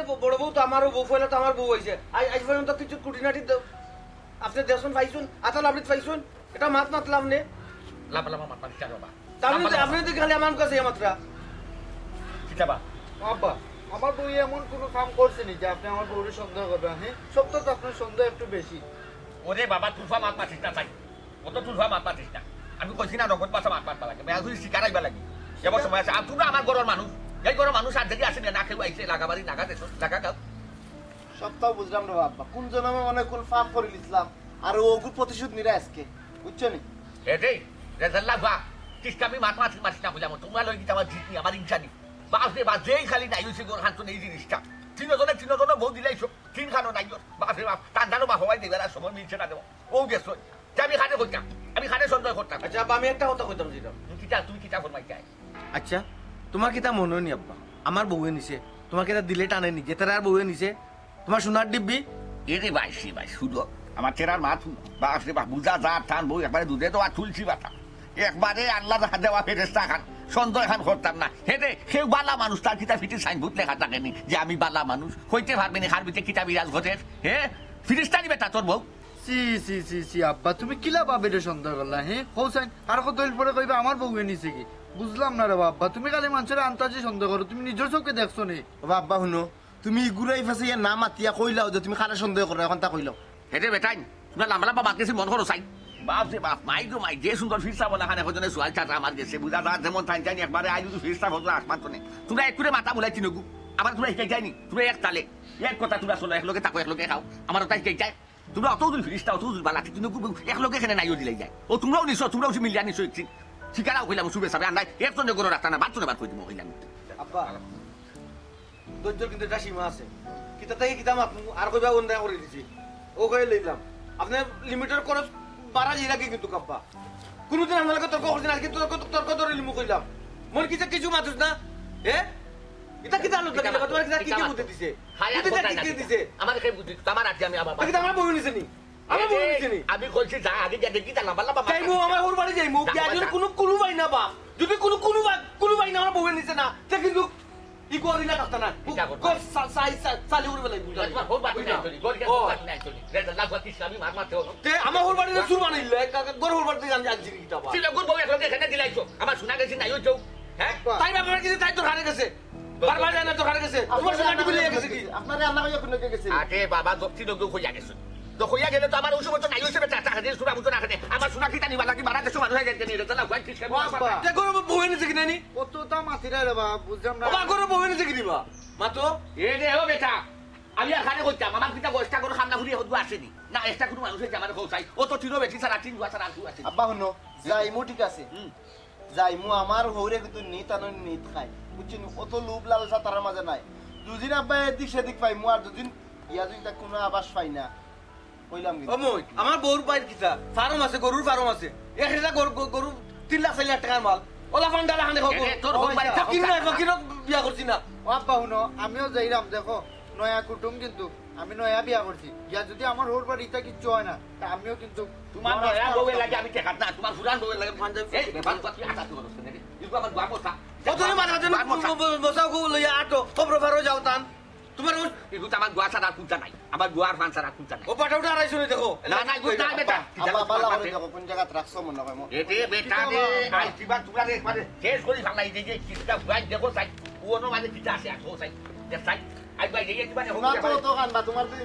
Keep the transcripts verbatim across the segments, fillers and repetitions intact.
ব-, বড় বউ তো আমারও বউ, পয়লা তো আমার বউ অইছে। আই-, আইজ পর্যন্ত কিছু খুঁটিনাটি দ-, আপনে দেখছইন পাইছইন, আতা লাবড়িত পাইছইন, এটা মাত মাতলা আপনে। লাফা লাফা মাত মাতিস না বাবা। আপনি লাফা তো, লাফা। আপনি তো খালি আমার কাছে মাত্রা। কিতা বা? আব্বা, আমার বউ এমন কোনো কাম করছে নি যে আপনি আমার বউরে সন্দেহ করবেন, হ্যাঁ? সব তো আপনার সন্দেহ একটু বেশি। ওরে বাবা, তুলফা মাত মাতিস না তাই। অত তুলফা মাত মাতিস না। আমি কইছি না নগদ বাসা মাত মাতবা লাগে। মেয়া তুই শিকার আইবা লাগে। এবার সময় আছে। আর তোমরা আমার ঘরর মানুষ। এই ঘরর মানুষ আর যদি আসে না, না কেউ আইছে, লাগাবাড়ি, লাগা দেশ, লাগা গাও। সবটাও বুঝলাম রে আব্বা। কোন জন্মে মনে হয় কোন পাপ করিলিছিলাম, আর ওগুর প্রতিশোধ নিরা আজকে, বুঝছো নি? এ রে, রেজাল্লা বা, কিস্তামি মাত মাতিস মাতিস না কইলাম, তোমরা লই কিতা আমার জিত নি, আমার হিংসা নি। বাপ রে বাপ, যেই খালি নাই হইছে ঘর খান তো নেই জিনিসটা। তিনজনে তিনজনে বউ দিলাইছো, তিন খানো নাই ঘর। বাপ রে বাপ, টান টানো বাপ হওয়াই দেবে, আর সময় মিলছে না দেবো। ও গেছো। তে আমি কারে কইতাম, আমি কারে সন্দেহ করতাম। আচ্ছা আব্বা, আমি একটা কথা কইতাম যেটা। তুমি কিতা, তুমি কিতা ফরমাইতায়? আচ্ছা, তোমার কিতা মনে হয় নি আব্বা? আমার বউয়ে নিছে, তোমার কিতা দিলে টানে নি, যে তারা আর বউয়ে নিছে, তোমার সোনার ডিব্বি? এ রে ভাই, সে ভাই, শুনো, আমার তেরার মাত শুনো। বাপ রে বাপ, বুঝা যা টান বউ, একবারে দুধে তো আর তুলসী পাতা। একবারে আল্লাহ দেওয়া ফেরেস্তা খান, সন্দেহ খান করতাম না। হে রে, কেউ বালা মানুষ, তার কিতা ফিটি সাইনবোর্ড লেখা থাকে নি যে আমি বালা মানুষ? কইতে পারবে নি, হার ভিতরে কিতা বিরাজ ঘটের? হে, ফিরিস্তা নিবে তা তোর বউ? সি, সি, সি, সি, আব্বা, তুমি কিলা ভাবিরে সন্দেহ করলা, হে? হোসাইন, আর কত হইল পরে কইবা আমার বউয়ে নিছে কি? বুঝলাম না রে আব্বা, তুমি খালি মানুষের আন্তাজে সন্দেহ করো, তুমি নিজের চোখে দেখছো নি? ও আব্বা, হুনো, তুমি ঘুরাই ফেসাইয়া না মাতিয়া কইলাও যে তুমি কারে সন্দেহ করো, এখন তা কইলাও। হেটে বেটাইন, তোমরা লাম্বা লাম্বা মাত গেছি মন করো চাই। বাপ রে বাপ, মাই গো মাই, যে সুন্দর ফিরসা বলা খানে কজনে সুয়াল চাচা আমার গেছে, বুঝা যা যেমন টাইন টাইন একবারে আই যদি ফিরসা বলতো আসমান তনে। তোমরা এক করে মাথা বুলাই চিনগু, আবার তোমরা হিকাই যায়নি, তোমরা এক তালে, এক কথা তোমরা চলো, এক লগে থাকো, এক লগে খাও, আমার ওটা হিকাই যায়। তোমরা অত দূর ফিরিস্তা, অত দূর বালা, চিনগু, এক লগে এখানে নাইও দিলাই যায়। ও তোমরাও নিছো, তোমরাও সে মিলিয়া নিছো, এক চিন। ঠিকানাও কইলাম, শুভে সাবে, আর নাই, এক তো নেগরো রাখতা না, বাদ তো নেবার কই দিমু কইলাম। আব্বা, ধৈর্য কিন্তু একটা সীমা আছে। কিতা তাই কিতা মাত আর কইবা অন্যায় করে দিছি। ও কই লইলাম। আপনি লিমিটের খরচ বাড়া দিয়ে রাখি কিন্তু কাব্বা। কোনোদিন আমার লগে তর্ক করছেন, আজকে তর্ক, তর্ক ধরে লিমু কইলাম। মন কিতা কিছু মাতুস না? এ? ইতা কিতা আলোচনা কিতা কিতা? তোমার কিতা কি কিতা কি মাত? বুদ্ধি দিছে? হায়, আর বুদ্ধি কথা কি কি জানি না। দিছে? আমার সেই বুদ্ধি, আমার আজকে আমি আবার এটা কিতা আমার বউ নিছে নি? আমার বউ এই, নিছে নি? আমি কইছি যা, আগে গিয়া দেখি তা লাম্বা লাম্বা মাত যাইমু, মাতিস। আমার ওর বাড়ি যাইমু। যা, গিয়া যদি বাবা। কোনো কুলু পাই না বা, যদি কোনো কুলু পাই, কুলু পাই না, আমার বউ নিছে না। তে কিন্তু ই করি না থাকতা না। কিতা করবা? কর সা-, সাই-, সা-, চালি উড়বে লাগবো। তোমার ওর বাড়ি বুঝলাম। নাই চলি, গরিব ও। ওর বাড়ি নাই চলি। রে, লাভ হচ্ছে আমি মার মারতে হলো। তে আমার ওর বাড়িতে চুর বানাইলে, কা-, কা-, গরু ওর বাড়িতে আমি আনছি কিতা বা? ছিল গরু বউ একলগে এখানে দিলাইছো। আমার সোনা গেছে নাই ওই চোখ। হ্যাঁ? তাই বাবা গেছে, তাই তোর ঘরে গেছে। বারবার যায় না তোর ঘরে গেছে। তোমার সোনা টিপে লিয়ে গেছে কি? আপনারে আল্লাহ কইয়া কোন গেছে? আরে বাবা, দক্ষিণ লোক কইয়া গেছে। তো কইয়া গেলে তো আমার ওই সময় তো নাই, ওই সময় টাকা দিয়ে সোনা বুঝো না কেনে। আমার সোনা কিতা নিবা লাগি মারা দেশো মানুষ হয়ে গেছে নিয়ে, তাহলে ওয়াই কিস ও আব্বা। তে গরু বউ নিছে কিনা নি? কত তা মাতিরা রে বাবা, বুঝলাম না। ও বা গরু বউ নিছে কিনি বা? মা তো? এ রে, ও বেটা, আমি আর খানে কইতাম, আমার কিতা গো, এক্সট্রা করে খান্না ঘুরিয়ে হদু আসেনি। না, এক্সট্রা কোনো মানুষ হয়েছে আমার খোঁজ চাই। ও তো চিনো বেটি ছাড়া, চিন গুয়া ছাড়া আর কেউ আসেনি। আব্বা, হুনো, যাইমু ঠিক আছে। হুম। যাইমু, আমার হৌরে কিন্তু নিত আনন নিত খাই। বুঝছেন? অত লোভ লালসা তার মাঝে নাই। দুদিন আব্বা এদিক সেদিক পাইমু, আর দুদিন ইয়া দুদিন তা কোনো আবাস পাই না। কইলাম কিন্তু। ও মই, আমার বউর বাইর কিতা? ফার্ম আছে, গরুর ফার্ম আছে। এক হাজার গরু, গরু, গরু তিন লাখ চার লাখ টাকার মাল। ওলা ফান্ডা লাখানে খাবো। এ, তোর বউ বাড়ি ফকির নয়, ফকিরও বিয়া করছি না। ও আব্বা, হুনো, আমিও যাইরাম, দেখো, নয়া কুটুম কিন্তু, আমি নয়া বিয়া করছি। গিয়া যদি আমার হৌর বাড়ি ইতা কিচ্ছু হয় না, তা আমিও কিন্তু তোমার নয়া বউয়ের লাগে আমি ঠেকাত না, তোমার পুরান বউয়ের লাগে পাঞ্জাবি। এই, বেপার কথা তুই আটা তুই করছ না রে। কিন্তু আমার গোয়া কথা। কত রে মাথা জন্য গোয়া কথা। বসাও গো লইয়া আটো, খবর ফারো যাও তান। তোমার ওই এগুলো তো আমার গোয়া ছাড়া আর কুন্তা নাই। আমার গোয়ার ফান ছাড়া কুন্তা নাই। ও পাটা উঠা আড়াইশো নি দেখো। না, না, এগুলো নাই বেটা। আব্বা, বালা করে দেখো, কোন জায়গাত রাখছো মনে হয় মো-, এ রে বেটা রে, আই কিবা তোমরা রে, মানে, শেষ করি ফালাই দে যে কিতা ভাই দেখো চাই। ও নো মানে কিতা আছে, আসো চাই। দেখ চাই। আই ভাই, এই কিবা দেখো। তোমার তো তো কান বা, তোমার তো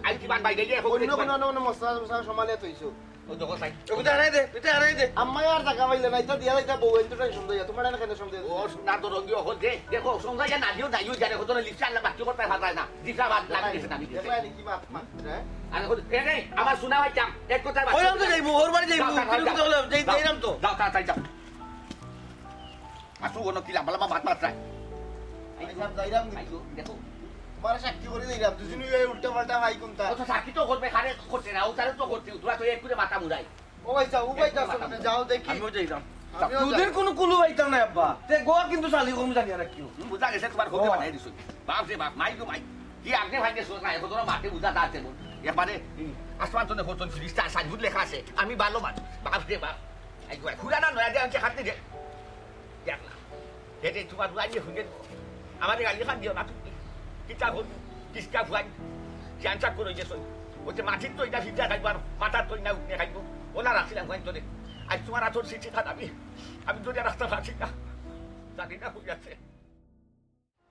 আই কিবা ভাই, এই দেখো অন্য দেখো। কোনো, অন্য কোনো মশলা, মশলা সমালে তো হইছো। ও দেখো চাই। ওগুলো হারাই দে, এটা হারাই দে। আম্মায় আর জাগা পাইলে না, এটা দিয়া এটা বউ, এটা টেনশন দিয়া, তোমার এখানে সন্দেহ। ও সোনা তো রঙিও হল দে, দেখো, সন্ধ্যা যা না দিও, যাইও, যা দেখো, তোরা লিপসা আল্লাহ বাকি করতে পারবে না। দিশা বাদ লাগে গেছে না, আমি দেখো, গেছে। এনে কি মাত, মাত, হ্যাঁ? আরে হল, এ রে, আমার সোনা ভাই চাম, এক কথা বাদ ওই আমি তো যাইবো, ওর বাড়ি যাইবো, যাও, যাও, কিন্তু যাও। কথা হলো, যাই, যাও। যাইলাম তো। যাও, তাড়াতাড়ি যাও। আসো, অন্য কি লাম্বা লাম্বা মাত মাত চাই। আই সাহেব, যাইলাম কিন্তু। আইসো, দেখো। তোমার সাক্ষী করে দিলাম, দুদিন ওই উল্টা পাল্টা ভাই কোনটা? ও তো সাক্ষী তো করবে, খারে করতে না, ও তারে তো করতে, তোরা তো এক করে মাথা মুড়াই। ও ভাই যাও, ও ভাই যাও, সামনে যাও দেখি। আমিও যাইলাম। আমিও দুদিন যাই। কোনো কুলু পাইতাম না আব্বা। তে গোয়া কিন্তু চালি কম জানি আর কিও। হুম, বুঝা গেছে, তোমার হতে ও। বানাই দিছো। বাপ রে বাপ, মাই গো মাই। কি আগে ভাই গেছো না, এখন তোরা মাঠে বুঝা যাচ্ছে বল। এবারে হুম। আসমান তনে ফোটন ফিরিস্তা, সাইনবোর্ড লেখা আছে, আমি ভালো মানুষ। বাপ রে বাপ। এই গোয়া, খুড়া না নয়া দে, আমি হাত দিয়ে দে। দেখ না। দে দে, তোমার বুয়া দিয়ে হুঙ্গে দেবো। আমারে গালি খান দিও না তুমি। কিতা বল? কিসকা ফুয়াইন, ক্যান্সার করে গেছইন। ওই যে মাটির তো এটা ফিটা খাইবো আর মাথার তো না উঠনে খাইবো। ওলা রাখছিলাম ফুয়াইন তোরে। আজ তোমার আতর চিঠি খান আমি, আমি ধরে রাখতে পারছি না। জানি না কই আছে।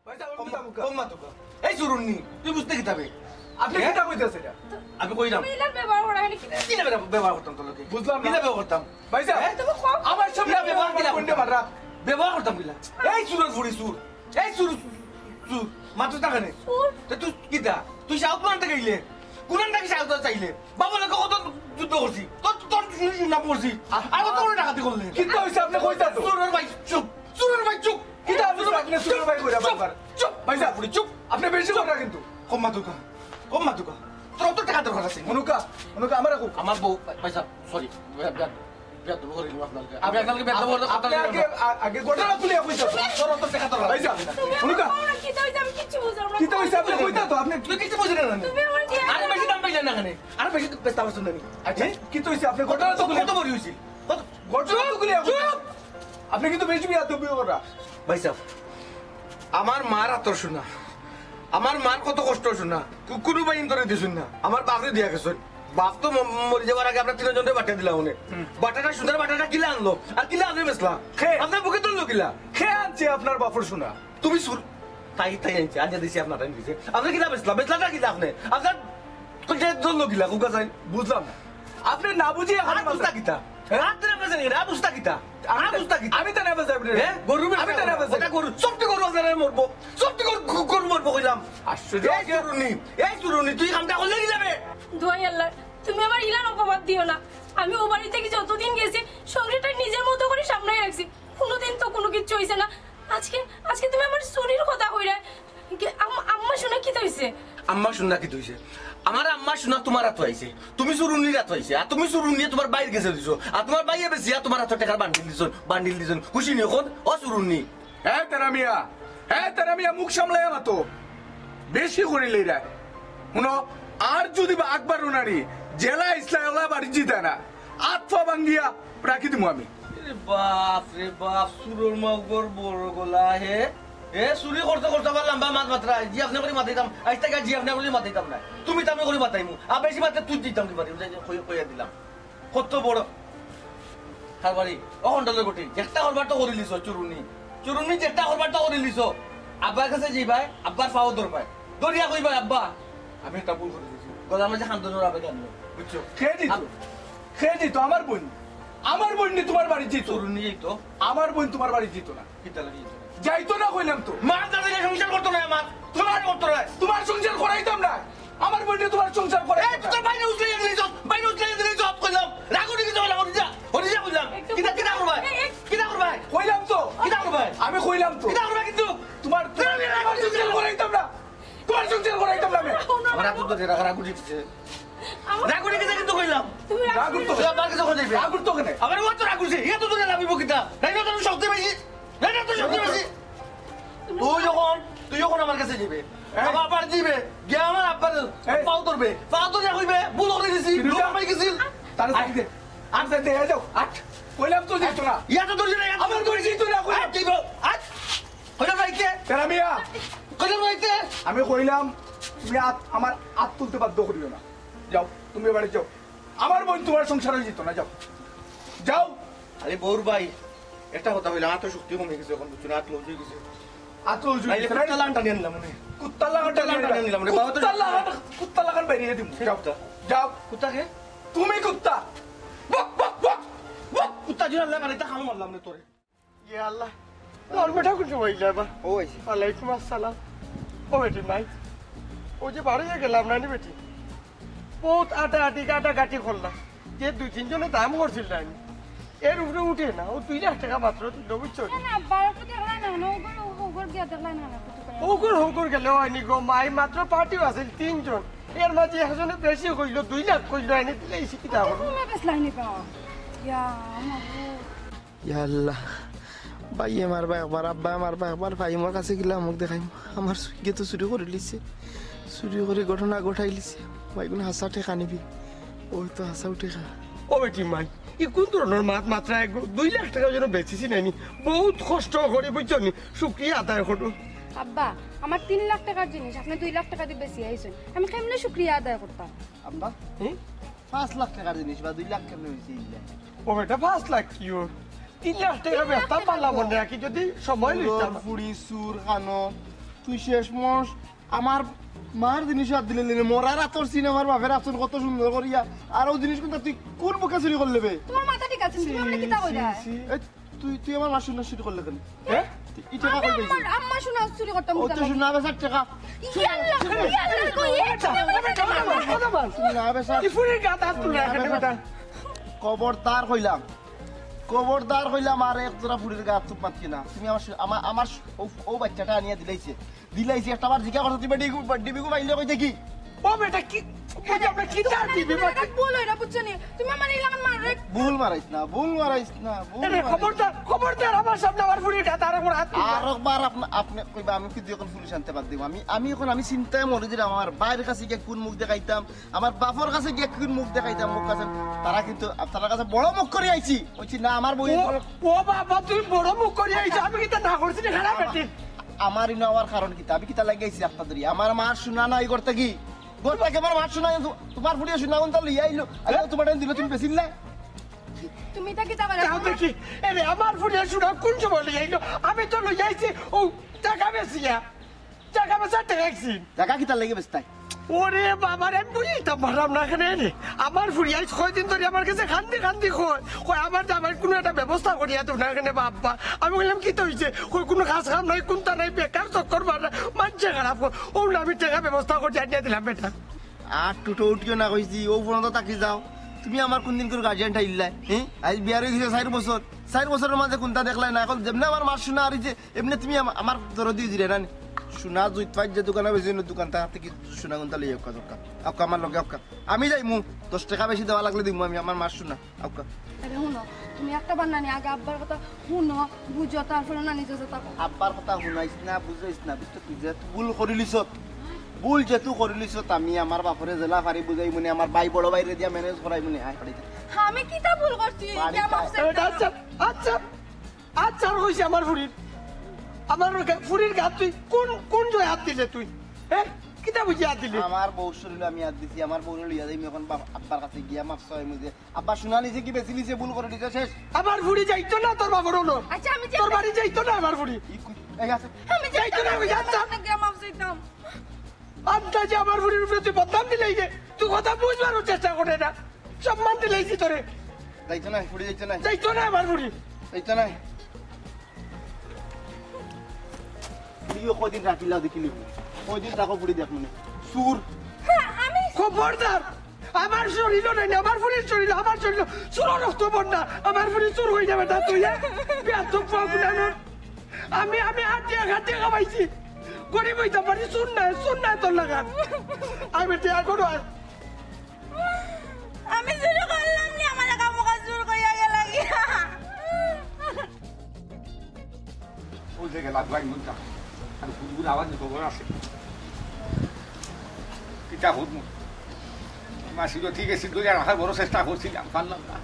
ভাইসাব, কম মাতুক্কা। এই চুরুন্নি, তুই বুঝতে কিতা বে? আপনি কিতা কইতেছেন এটা? আমি কইলাম। তুমি এলার ব্যবহার করা মানে কি? কি ব্যবহার, ব্যবহার করতাম তোর লগে? বুঝলাম না। কি ব্যবহার করতাম? ভাইসাব, হ্যাঁ? তুমি কম আমার সামনে কিলা ব্যবহার কিলা বন্ধে করতাম? মাররা। ব্যবহার করতাম কিলা? এই চুরর ফুড়ি চুর। এই চুর, চুর, চুর। মাতুস না কেনে? চুর? তে তুই কিতা? তুই সাউথ মানতে গেলে? কোন নাকি সাউথ চাইলে? বাবা লোক কত যুদ্ধ করছি। তোর, তোর নাম করছি। আর কত করে ডাকাতি করলে? কিতা হইছে আপনি কইতা তো? চুরর ভাই, চুপ। চুরর ভাই, চুপ। কিতা আপনি চুরর ভাই, আপনি চুরর ভাই কইরা চুপ, বারবার? চুপ। ভাইসাব, চুপ। আপনি বেশি কথা কিন্তু। কম মাতুক্কা, কম মাতুক্কা। তোর অত টাকা দরকার আছে? মনুকা, মনুকা, আমার রাখো। আমার বউ, ভাইসাব, sorry। বিয়া, বিয়া, বিয়া তো করে নিব আপনার কাছে। আমি আপনার কাছে বিয়া তো করে আপনি আগে, আ-, আগে ঘটনা তুলে কইতা তো। তোর অত টাকা দরকার আছে? ভাইসাব, মনুকা। কিতা হইছে? আমি কিচ্ছু বুঝলাম না। কিতা হইছে? আপনি কইতা তো, আপনি তুই কিচ্ছু বুঝলি না। তুমি আমার কি আরে বেশি দাম পাইলে না কেনে? আরে বেশি দাম পাইলে না। আচ্ছা, কিতা হইছে? আপনি ঘটনা তো কত বড় হইছে? কত ঘটনা তো খুলে চুপ! আপনি কিন্তু বেশি বেয়াদবি করা। ভাইসাব, আমার মার আতর শুনা, আমার মার কত কষ্ট শুনা, কু-, কুনু ভাই ইন্তরে দিছইন না, আমার বাপরে দিয়া গেছইন। বাপ তো ম-, মরি যাওয়ার আগে আমরা তিনজনরে বাটা দিলাম উনি। হুম। বাটাটা, সোনার বাটাটা কিলা আনলো? আর কিলা আনলো বেচলা? খে। আপনার বুকে তুললো কিলা? খে আনছে আপনার বাপর সোনা? তুমি চুর। তাই, তাই আনছে, আনছে দিছি আপনার, আনছে দিছি। আপনি কিলা বেচলা? বেচলাটা কিলা আপনি? আপনার তো যে ধরলো কিলা, কুকা চাই? বুঝলাম না। আপনি না বুঝি এখন আর বুঝতা কিতা? হ্যাঁ? আর তো না বুঝেন কিনা? আর বুঝতা কিতা? আমি আর তো, বুঝতা কিতা? আমি তো না বুঝাই রে। হ্যাঁ? গরু বেচা আমি তো না বুঝাই। ওটা গরু, সবটি গরু আপনারা মরবো। সবটি গরু, গরু মরবো কইলাম। আশ্চর্য। এই চুরুনি, এই চুরুনি, তুই কামটা করলে কি যাবে? দোহাই আল্লাহ, তুমি আমার ইলান অপবাদ দিও না। আমি ও বাড়ি থেকে যতদিন গেছি, সংসারটা নিজের মতো করে সামলাই রাখছি। কোনোদিন তো কোনো কিচ্ছু হইছে না। আজকে, আজকে তুমি আমার চুরির কথা কইরা। কি, আম-, আম্মা শুনে কিতা হইছে? আম্মা শুনা কিতা হইছে? আমার আম্মা শুনা তোমার আতো আইছে। তুমি চুরুনির আতো আইছে। আর তুমি চুরুনিয়ে তোমার ভাইর গেছে দিছো। আর তোমার ভাইয়ে বেশি আর তোমার আতো টেকার বান্ডিল দিছইন, বান্ডিল দিছইন। খুশি নি অখন? ও চুরুনি। এ তেরা মিয়া, এ তেরা মিয়া, মুখ সামলাইয়া মাতো। বেশি করিলে এরা। হুনো, আর যদি বা আকবার উনারি জেলা ইসলাম ওলা বাড়ি জিতা না। আত পা ভাঙ্গিয়া রাখি দিমু আমি। এরে বাপ রে বাপ, চুরর মাউগর বড় গলা হে। এ চুরি করতে করতে আবার লম্বা মাত মাতরা। জি আপনি করি মাতাইতাম। আইজ থাকি জি আপনি করি মাতাইতাম না। তুমি তামে করি মাতাইমু। আর বেশি মাতলে তুই দিতাম কি পারি? কইয়া দিলাম। কত বড় কারবারি। ও হন্ডলের গুটি। যেটা করবার তো করিলিছো, চুরুনি। চুরুনি যেটা করবার তো করিলিছো। আব্বার কাছে যাইবায়, আব্বার পাও ধরবায়। ধরিয়া কইবায়, "আব্বা, আমি একটা ভুল করি দিছি।" গলার মাঝে হাত ধরে আবেগ আনলো। বুঝছো? খে দিত। আব- খে দিত, আমার বইন। আমার বইন নি তোমার বাড়ি যেত। চুরুনি যাইতো। আমার বইন তোমার বাড়ি যেত না। কিতা লাগি? যাইতো না কইলাম তো। মা দাদি সংসার করতো না আমার। তোমার করতো না। তোমার সংসার করাইতাম না। আমার বইনে তোমার সংসার করে এই, তোর বাইরে উঠলে এনে জব, বাইরে উঠলে এনে জব কইলাম। রাগ উঠে গেছে কইলাম, হরিজা, হরিজা কইলাম। একটু কিতা, কিতা করবায়? এই, এই। কিতা করবায়? কইলাম তো। কিতা করবায়? আমি কইলাম তো। কিতা করবায় কিন্তু? তোমার, তোমার, তোমার সংসার করাইতাম না। তোমার সংসার করাইতাম না আমি। আমার হাত তো রাগ, রাগ উঠে গেছে। আমার রাগ উঠে গেছে কিন্তু কইলাম। তুমি রাগ রাগ উঠতো। তুই আবার কিছু কই দিবি? রাগ উঠতো কেনে? আবার ও তো রাগ উঠছে। ইয়া তো তোরে লাভিব কিতা? তাই না তোর শক্তি বেশি? তাই না তোর শক্তি বেশি? তুই যখন, তুই যখন আমার কাছে যাবে। হ্যাঁ। আবার, আবার দিবে। গিয়া আমার আব্বার এই। পাও ধরবে। পাও ধরে কইবে, "ভুল করে দিছি, ভুল করে গেছি।" তাহলে আয়। যাই দে। আর যাই দে, এই যাও, আট। কইলাম তো যাইতো না। ইয়া তো ধরছে না, ইয়া তো আমার ধরছে। কই যাইতো না, কইলাম। আট, যাইবো, আট। কইলাম না ইতে। তেরা মিয়া। কইলাম না ইতে। আমি কইলাম, তুমি আত-, আমার আত তুলতে বাধ্য করিও না। যাও, তুমি বাড়ি যাও। আমার বইন তোমার সংসার হয়ে যেত না, যাও। যাও। আরে বউর ভাই, একটা কথা কইলাম, আমার তো শক্তি কমে গেছে এখন, বুঝছো না? আত লুজ হয়ে গেছে। আত লুজ হয়ে নাইলে গেছে, কুত্তা লাগান টানিয়া নিলাম, মানে। কুত্তা লাগান কুত্তা লাগান টানিয়া নিলাম, মানে। বাবা তো কুত্তা লাগান, কুত্তা লাগান বাইরে দিমু। যাও, যাও। কুত্তা কে? তুমি কুত্তা। বক, বক, বক, বক। কুত্তা জুড়ে আল্লাহ, মানে, তা খামো মারলাম রে তোরে। ইয়া আল্লাহ, আমার বেটা কোন সময় আইলা বা? ও আইছে। ওয়ালাইকুম আসসালাম। ও বেটি মাই, ও যে বাড়ি গেলাম না নি বেটি, বহুত আটাআটি কাটাকাটি করলাম, যে দুই তিনজনে দাম করছিল না নি, এর উপরে উঠে না, ও দুই লাখ টাকা মাত্র দিল, বুঝছো? না, না, বারো তো দেখলাই না, না, ওগর, ওগর গিয়া দেখলাই না, না, কত করে। ওগর, ওগর গেলে হয়নি গো, মাই মাত্র পার্টিও আছিল তিনজন, এর মাঝে একজনে বেশি কইলো, দুই লাখ কইলো, এনে দিলে এই শিক্ষিত কত হলো। কমে বেচলাই নি বা? ইয়া, আমার গো। ইয়া আল্লাহ, ভাইয়ে মারবা একবার, আব্বায় মারবা একবার, ফাহিমর কাছে গিয়া মুখ দেখাইমু। আমার চুইগে তো চুরি করিলিছে, চুরি করি ঘটনা ঘটাইলিছে। ভাই, কোনো হাছা টেকা নিবি, ওই তো হাছা টেকা। ও বেটি মাই, ই কোন ধরনের মাত মাতরা এগু? দুই লাখ টাকা যেন বেচিছি নাইনি, বহুত কষ্ট করি, বুঝছো নি? শুক্রিয়া আদায় করো। আব্বা, আমার তিন লাখ টেকার জিনিস আপনে দুই লাখ টেকা দি বেচিয়া আইছইন, আমি কেমনে শুকরিয়া আদায় করতাম? আব্বা, হুম? পাঁচ লাখ টেকার জিনিস বা দুই লাখ কেমনে অইছে ইলা? ও বেটা, পাঁচ লাখ কিওর? তিন লাখ টেকা বেচতাম পারলাম না, কি যদি সময় লইতাম। ফুড়ি, চুর, কানো, তুই শেষ মশ আমার মার জিনিস হাত দিলে দিলে, মরার আতর চিন আমার বাপের আতর কত সুন্দর করিয়া। আর ও জিনিস কুনটা তুই কুন মুখে চুরি করলে বে? তোমার মাথা ঠিক আছে নি? তুমি আমারে কিতা কইরা? এই, তুই, তুই আমার মার সোনা চুরি করলে কেনে? হ্যাঁ? তুই ই টেকা আমি কই পাইছস? আমার আম্মা সোনা চুরি করতাম ও তো বুঝলাম না। সোনা বেচার টেকা। ইয়াল্লা, ইয়াল্লা, কই, এ, সোনা বেচার টেকা। সোনা বেচার। এই ফুড়ির গাত আত তুলে রাখে না বেটা। খবরদার কইলাম, খবরদার কইলাম, আর এক জোড়া ফুড়ির গাত তুপ মাতকে না। তুমি আমার সু-, আমার, আমার সু-, ও, ও বাচ্চাটা আনিয়া দিলাইছে। দিলাইছি, একটা বার জিজ্ঞা করছো, তুমি ডিগু, ডিবিগু মাইলে কই দেখি? ও বেটা, কি, বুঝি আমরা কি তার দিবি বেটা? এটা ভুল অইরা, বুঝছো নি? তুমি আমার এই লাগান মারে। ভুল মারাইস না, ভুল মারাইস না, ভুল আরে, মারাইস না। খবরদার, খবরদার, আমার সামনে আমার ফুড়ির গাত আর একবার আত তুলবা। আর একবার আপনা-, আপনে কইবা, আমি কিন্তু এখন পুলিশ আনতে বাদ দিব। আমি, আমি এখন, আমি চিন্তায় মরি দিলাম, আমার ভাইর কাছে গিয়া কুন মুখ দেখাইতাম, আমার বাপর কাছে গিয়া কুন মুখ দেখাইতাম, মুখ কাছে। তারা কিন্তু, তারার কাছে বড় মুখ করি আইছি। কইছি, "না, আমার বউ।" ও, ও বাবা, তুই বড় মুখ করি আইছো, আমি কিতা না করছি নি, খারাপ বেটি। আমার ইনো আমার কারণ কিতা? আমি কিতা লাগি আইছি রাস্তা ধরি? আমার মার সোনা নাই ঘর থাকি। ঘর থাকি আমার মার সোনা, তো-, তোমার ফুড়িয়ে সোনা কুনটা লইয়া আইলো। আইলো তোমার দিল, তুমি বেচিলে। তুমি ইতা কিতা কইরা? তাও দেখি, এরে আমার ফুড়িয়ে সোনা কুন সময় লইয়া আইলো? আমি তো লইয়া আইছি, ও টেকা বেচিয়া। টেকা বেচা টেকা একদিন। টেকা কিতার লাগি বেচতায়? ওরে বাবা রে, আমি বুঝতাম পারলাম না কেনে রে। আমার ফুড়ি আইজ কয়দিন ধরি আমার গেছে কান্দি কান্দি কয়, কয়, "আমার জামাইর কুনু একটা ব্যবস্থা করিয়া দেও না কেনে বা আব্বা।" আমি কইলাম, "কিতা অইছে?" কয়, "কুনু কাজ কাম নাই, কুন্তা নাই, বেকার চক্কর মারা, মানষে খারাপ কয়।" অউ না, আমি টেকা ব্যবস্থা করি আনিয়া দিলাম বেটা। আর টুটো উঠিও না কইছি, অউ পর্যন্ত থাকি যাও। তুমি আমার কুনদিন করে গার্জিয়ান ঠাইল্লায়, হ্যাঁ? আইজ বিয়ার অই গেছে চাইর বছর, চাইর বছরর মাঝে কুন্তা দেখলায় না, অখন যেমনে আমার মার সোনা হারিছে, এমনে তুমি আমা-, আমার দরদিও দিলে না নি? সোনা জুইত ফাইজ যে দোকানে বেশি অন্য দোকান, তার থাকি সোনা কুন্তা লইয়া আউক্কা দরকার। আউক্কা আমার লগে আউক্কা। আমি যাইমু, দশ টেকা বেশি দেওয়া লাগলে দিমু আমি, আমার মার সোনা। আউক্কা। আরে হুনো, তুমি একটা বার না নি, আগে আব্বার কথা হুনো, বুঝো, তারপরে না নিজে যেতা কও। আব্বার কথা হুনাইস না, বুঝাইস না, বুঝতে তুই যেহেতু ভুল করিলিছত, ভুল যেহেতু করিলিছত, আমি আমার বাপরে যেলা পারি বুঝাইমু নে, আমার ভাই বড় ভাইরে দিয়া ম্যানেজ করাইমু নে, আয়, বাড়িত। আমি কিতা ভুল করছি? বাড়িত ইটা আমার আয়। সেটা আচ্ছা, আচ্ছা। আচ্ছা, আর কইছি আমার ফুড়ির, আমার গা-, ফুড়ির গাত তুই কুন, কুন জয় হাত দিলে তুই? হ্যাঁ? কিতা বুঝি হাত দিলে? আমার বউর শরীলো আমি হাত দিছি, আমার বউরে লইয়া যাইমু অখন বাপ-, আব্বার কাছে গিয়া মাফ চাইমু যে, "আব্বা, সোনা নিছে কি বেচিলিছে, ভুল করিলিছে, শেষ।" আমার ফুড়ি যাইতো না তোর বাপর অনো। আচ্ছা, আমি যাই। তোর বাড়ি যাইতো না আমার ফুড়ি। ই কই-, এই আছে। আমি যাইতো না, আমি যাইতাম। আপনাকে মাফ চাইতাম। আন্দাজে আমার ফুড়ির উপরে তুই বদনাম দিলে এই যে, তুই কথা বুঝবারও চেষ্টা করে না। সম্মান দিলাইছি তোরে। যাইতো না, ফুড়ি যাইতো না। যাইতো না আমার ফুড়ি। যাইতো না। ফুড়িও কয়দিন রাখিলাও দেখিলি। কয়দিন থাকো ফুড়ি দেখমু নে। চুর। হ্যাঁ, আমি খবরদার! আমার শরীলো নাই না, আমার ফুড়ির শরীলো, আমার শরীলো চুরর রক্ত বন্যা। আমার ফুড়ি চুর অই যাবে না তুই, হ্যাঁ? বেয়াদব ফুয়া গুলানোর। আমি, আমি আটিয়া খাটিয়া খাওয়াইছি। গরিব অইতাম পারি, চুর নায়, চুর নায় তোর লাগান। আমি টিয়া করো আর। আমি চুরি করলাম নি, আমার লাগা মুখা চুর করিয়া গেলা গিয়া। ওই যে গেলা, ভাই, মনটা। আর গুনগুন আওয়াজ খবর আছে। কিতা হোক মু। মাসিরও ঠিক আছে, দুই আর রাখার বড় চেষ্টা করছিলাম, পারলাম না।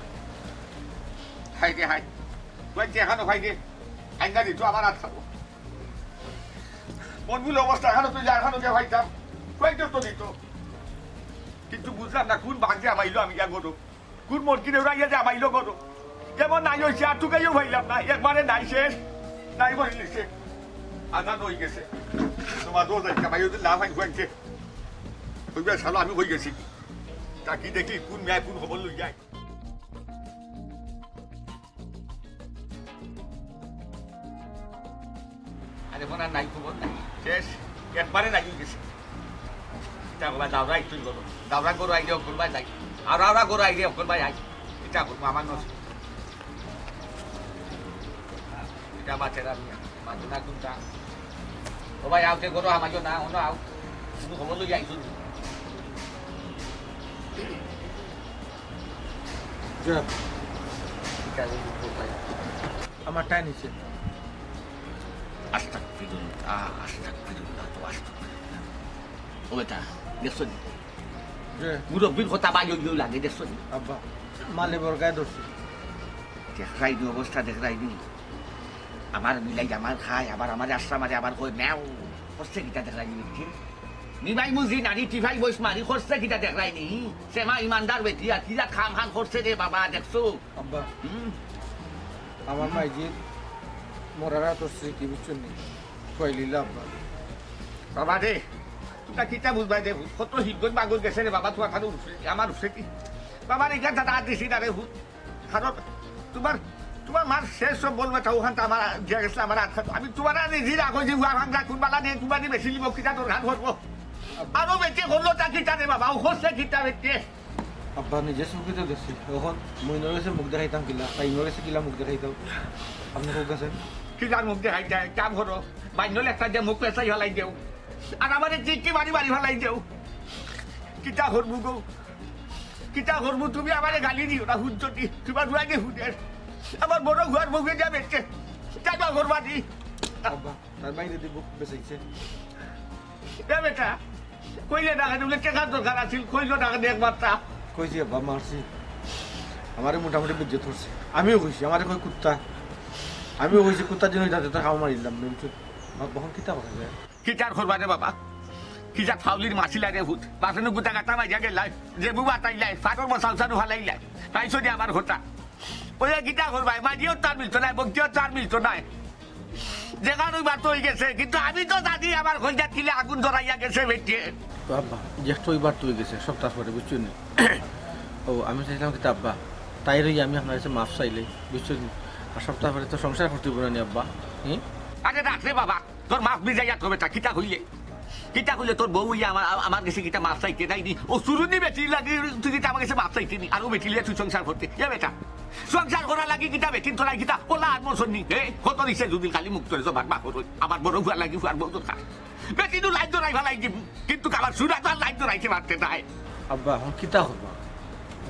হায় রে হায়। কয়েকটি এখনো ভাই রে। আইনা দিত আমার হাত খাবো। মনগুলো অবস্থা এখনো তুই যা, এখনো যে ভাইতাম। কয়েকজন তো দিত। কিন্তু বুঝলাম না কোন ভাগ্যে আমাইলো আমি গিয়া গরু। কোন মনকিনে উড়াইয়া যে আমাইলো গরু। কেমন নাই হইছে, আর টুকাইও ভাইলাম না। একবারে নাই শেষ। নাই করিলিছে। আজান হয়ে গেছে। তোমার রোজ আজকে ভাই ওদের লাভ আইন হয়েছে। ওই বেশ ভালো আমি হয়ে গেছি। তা কি দেখি কোন মেয়ে কোন খবর লই যায়। আরে, মনে হয় নাই খবর নাই। শেষ। একবারে নাই হয়ে গেছে। এটা খবর দাওরা একটু গরু। দাওরা গরু আইলে অকল ভাই নাই। আর আওরা গরু আইলে অকল ভাই আই। এটা করবো আমার নষ্ট। এটা বাচ্চারা নিয়ে। মাঝে না কোনটা। ও ভাই, আওতে গরু আমাকে না, অন্য আও। কোনো খবর লই আইছো নি? যা। ঠিক আছে, ভাই। আমার টাইম হইছে। আস্তাগফিরুল্লাহ, আস্তাগফিরুল্লাহ, তো আস্তাগফিরুল্লাহ। ও বেটা, দেখছো নি? যে মুরব্বির কথা বাজে লাগে, দেখছো নি? আব্বা, মালে বর গায়ে ধরছে। দেখরাই নি অবস্থা, দেখরাই নি। আমার মিলাই আমার খায়, আবার আমার আশ্রা মারে, আবার কয় ম্যাও। করছে কিতা দেখরায়নি বেটি? নিবাই মুজি নারী টিফাই বইস মারি করছে কিতা দেখরায়নি? সে মা ইমানদার বেটি আর কিতা খাম খান করছে রে বাবা, দেখছো? আব্বা, হুম? আমার মাইজির মরার আতর স্মৃতি, বুঝছো নি? কইলিলা আব্বা। বাবা রে, তুমরা কিতা বুঝবায় রে? কত হিগর বাগর গেছে রে বাবা, তুমার কারো উপরে, আমার উপরে কি? বাবা রে, ইটা দাদা দিছি না রে, কারণ তুমার, তুমার মার শেষ সব বলবে তা ওখান তো আমার দিয়া গেছে, আমার আটকা। আমি তুমার আর নিজে রাখো যে উহার ভাঙা কোন বালা দিয়ে তুমার বেশি লিব, কিতা দরকার করবো? আরো বেটি করলো তা কিতা রে বাবা, ও করছে কিতা বেটি? আব্বা, নিজে চোখে তো দেখছি। এখন মইনর গেছে মুখ দেখাইতাম কিলা, তাই ইনর গেছে কিলা মুখ দেখাইতাম? আপনি কোক আছেন? কিলার মুখ দেখাইতে? কাম করো, বাইনল একটা যে মুখ পেঁচাই ফেলাই দেও, আর আমারে চিঠি মারি মারি ফেলাই দেও। কিতা করবো গো, কিতা করবো? তুমি আমারে গালি দিও না, হুজ্জতি। তুমার দুয়াকে হুদের, আমার বড় ঘর বউকে যা বেচছে, তাই বা করবা দি। আব্বা, তার বাইরে দিব বেচাইছে। এ বেটা, কইলে না কেনে? বলে টেকার দরকার আছিল, কইলো না কেনে একবার তা? কইছি আব্বা, মারছি। আমারে মোটামুটি বেইজ্জত করছে। আমিও কইছি, আমারে কই কুত্তা। আমিও কইছি, কুত্তার জন্য যাতে তার খাওয়া মারিলাম, বুঝছো? বাপ, বহন কিতা কথা যায়? কিতার করবা রে বাবা? কিতা ফাউলির মাছিলা রে ভূত? বাপেনু গুতা গাতা মারিয়া গেলাই, যে বুবা তাইলাই, ফাটর মশাল সারু ফালাইলাই। পাইছো নি আমার কথা? ওই কিতা করবায়? মারিও তার মিলতো নাই, বকিও তার মিলতো নাই। যেখান ওই বার্তা হয়ে গেছে, কিন্তু আমি তো জানি আমার কইজা কিলে আগুন ধরাইয়া গেছে বেটিয়ে। তো আব্বা, যে একটা ওই বার্তা হয়ে গেছে, সপ্তাহ পরে, বুঝছো নি? ও, আমি চাইছিলাম কিতা আব্বা, তাই রই আমি আপনার কাছে মাফ চাইলে, বুঝছো নি? আর সপ্তাহ পরে তো সংসার করতে পারো নি আব্বা, হুম? আরে রাখ রে বাবা, তোর মাফ মিজাইয়া তোর বেটা, কিতা কইলে? কিতা কইলে তোর বউ ইয়া আমার, আমার গেছে কিতা মাফ চাইতে নাই নি? ও চুরুনি বেটি লাগি তুই কিতা আমার গেছে মাফ চাইতে নি? আর ও বেটি লিয়া তুই সংসার করতে? এ বেটা, সংসার করা লাগি কিতা বেটিন তোরা কিতা? ওলা আর মন সন্নি, এ? কত দিছে দুদিন খালি মুখ ধরে জবাব বাপ করো। আমার বড় ফুয়া লাগি ফুয়ার বউ দরকার। বেটিনু লাইন ধরাই ফালাই দিমু। কিন্তু আমার সুরা তো আর লাইন ধরাইতে পারতে নাই। আব্বা, এখন কিতা করবা?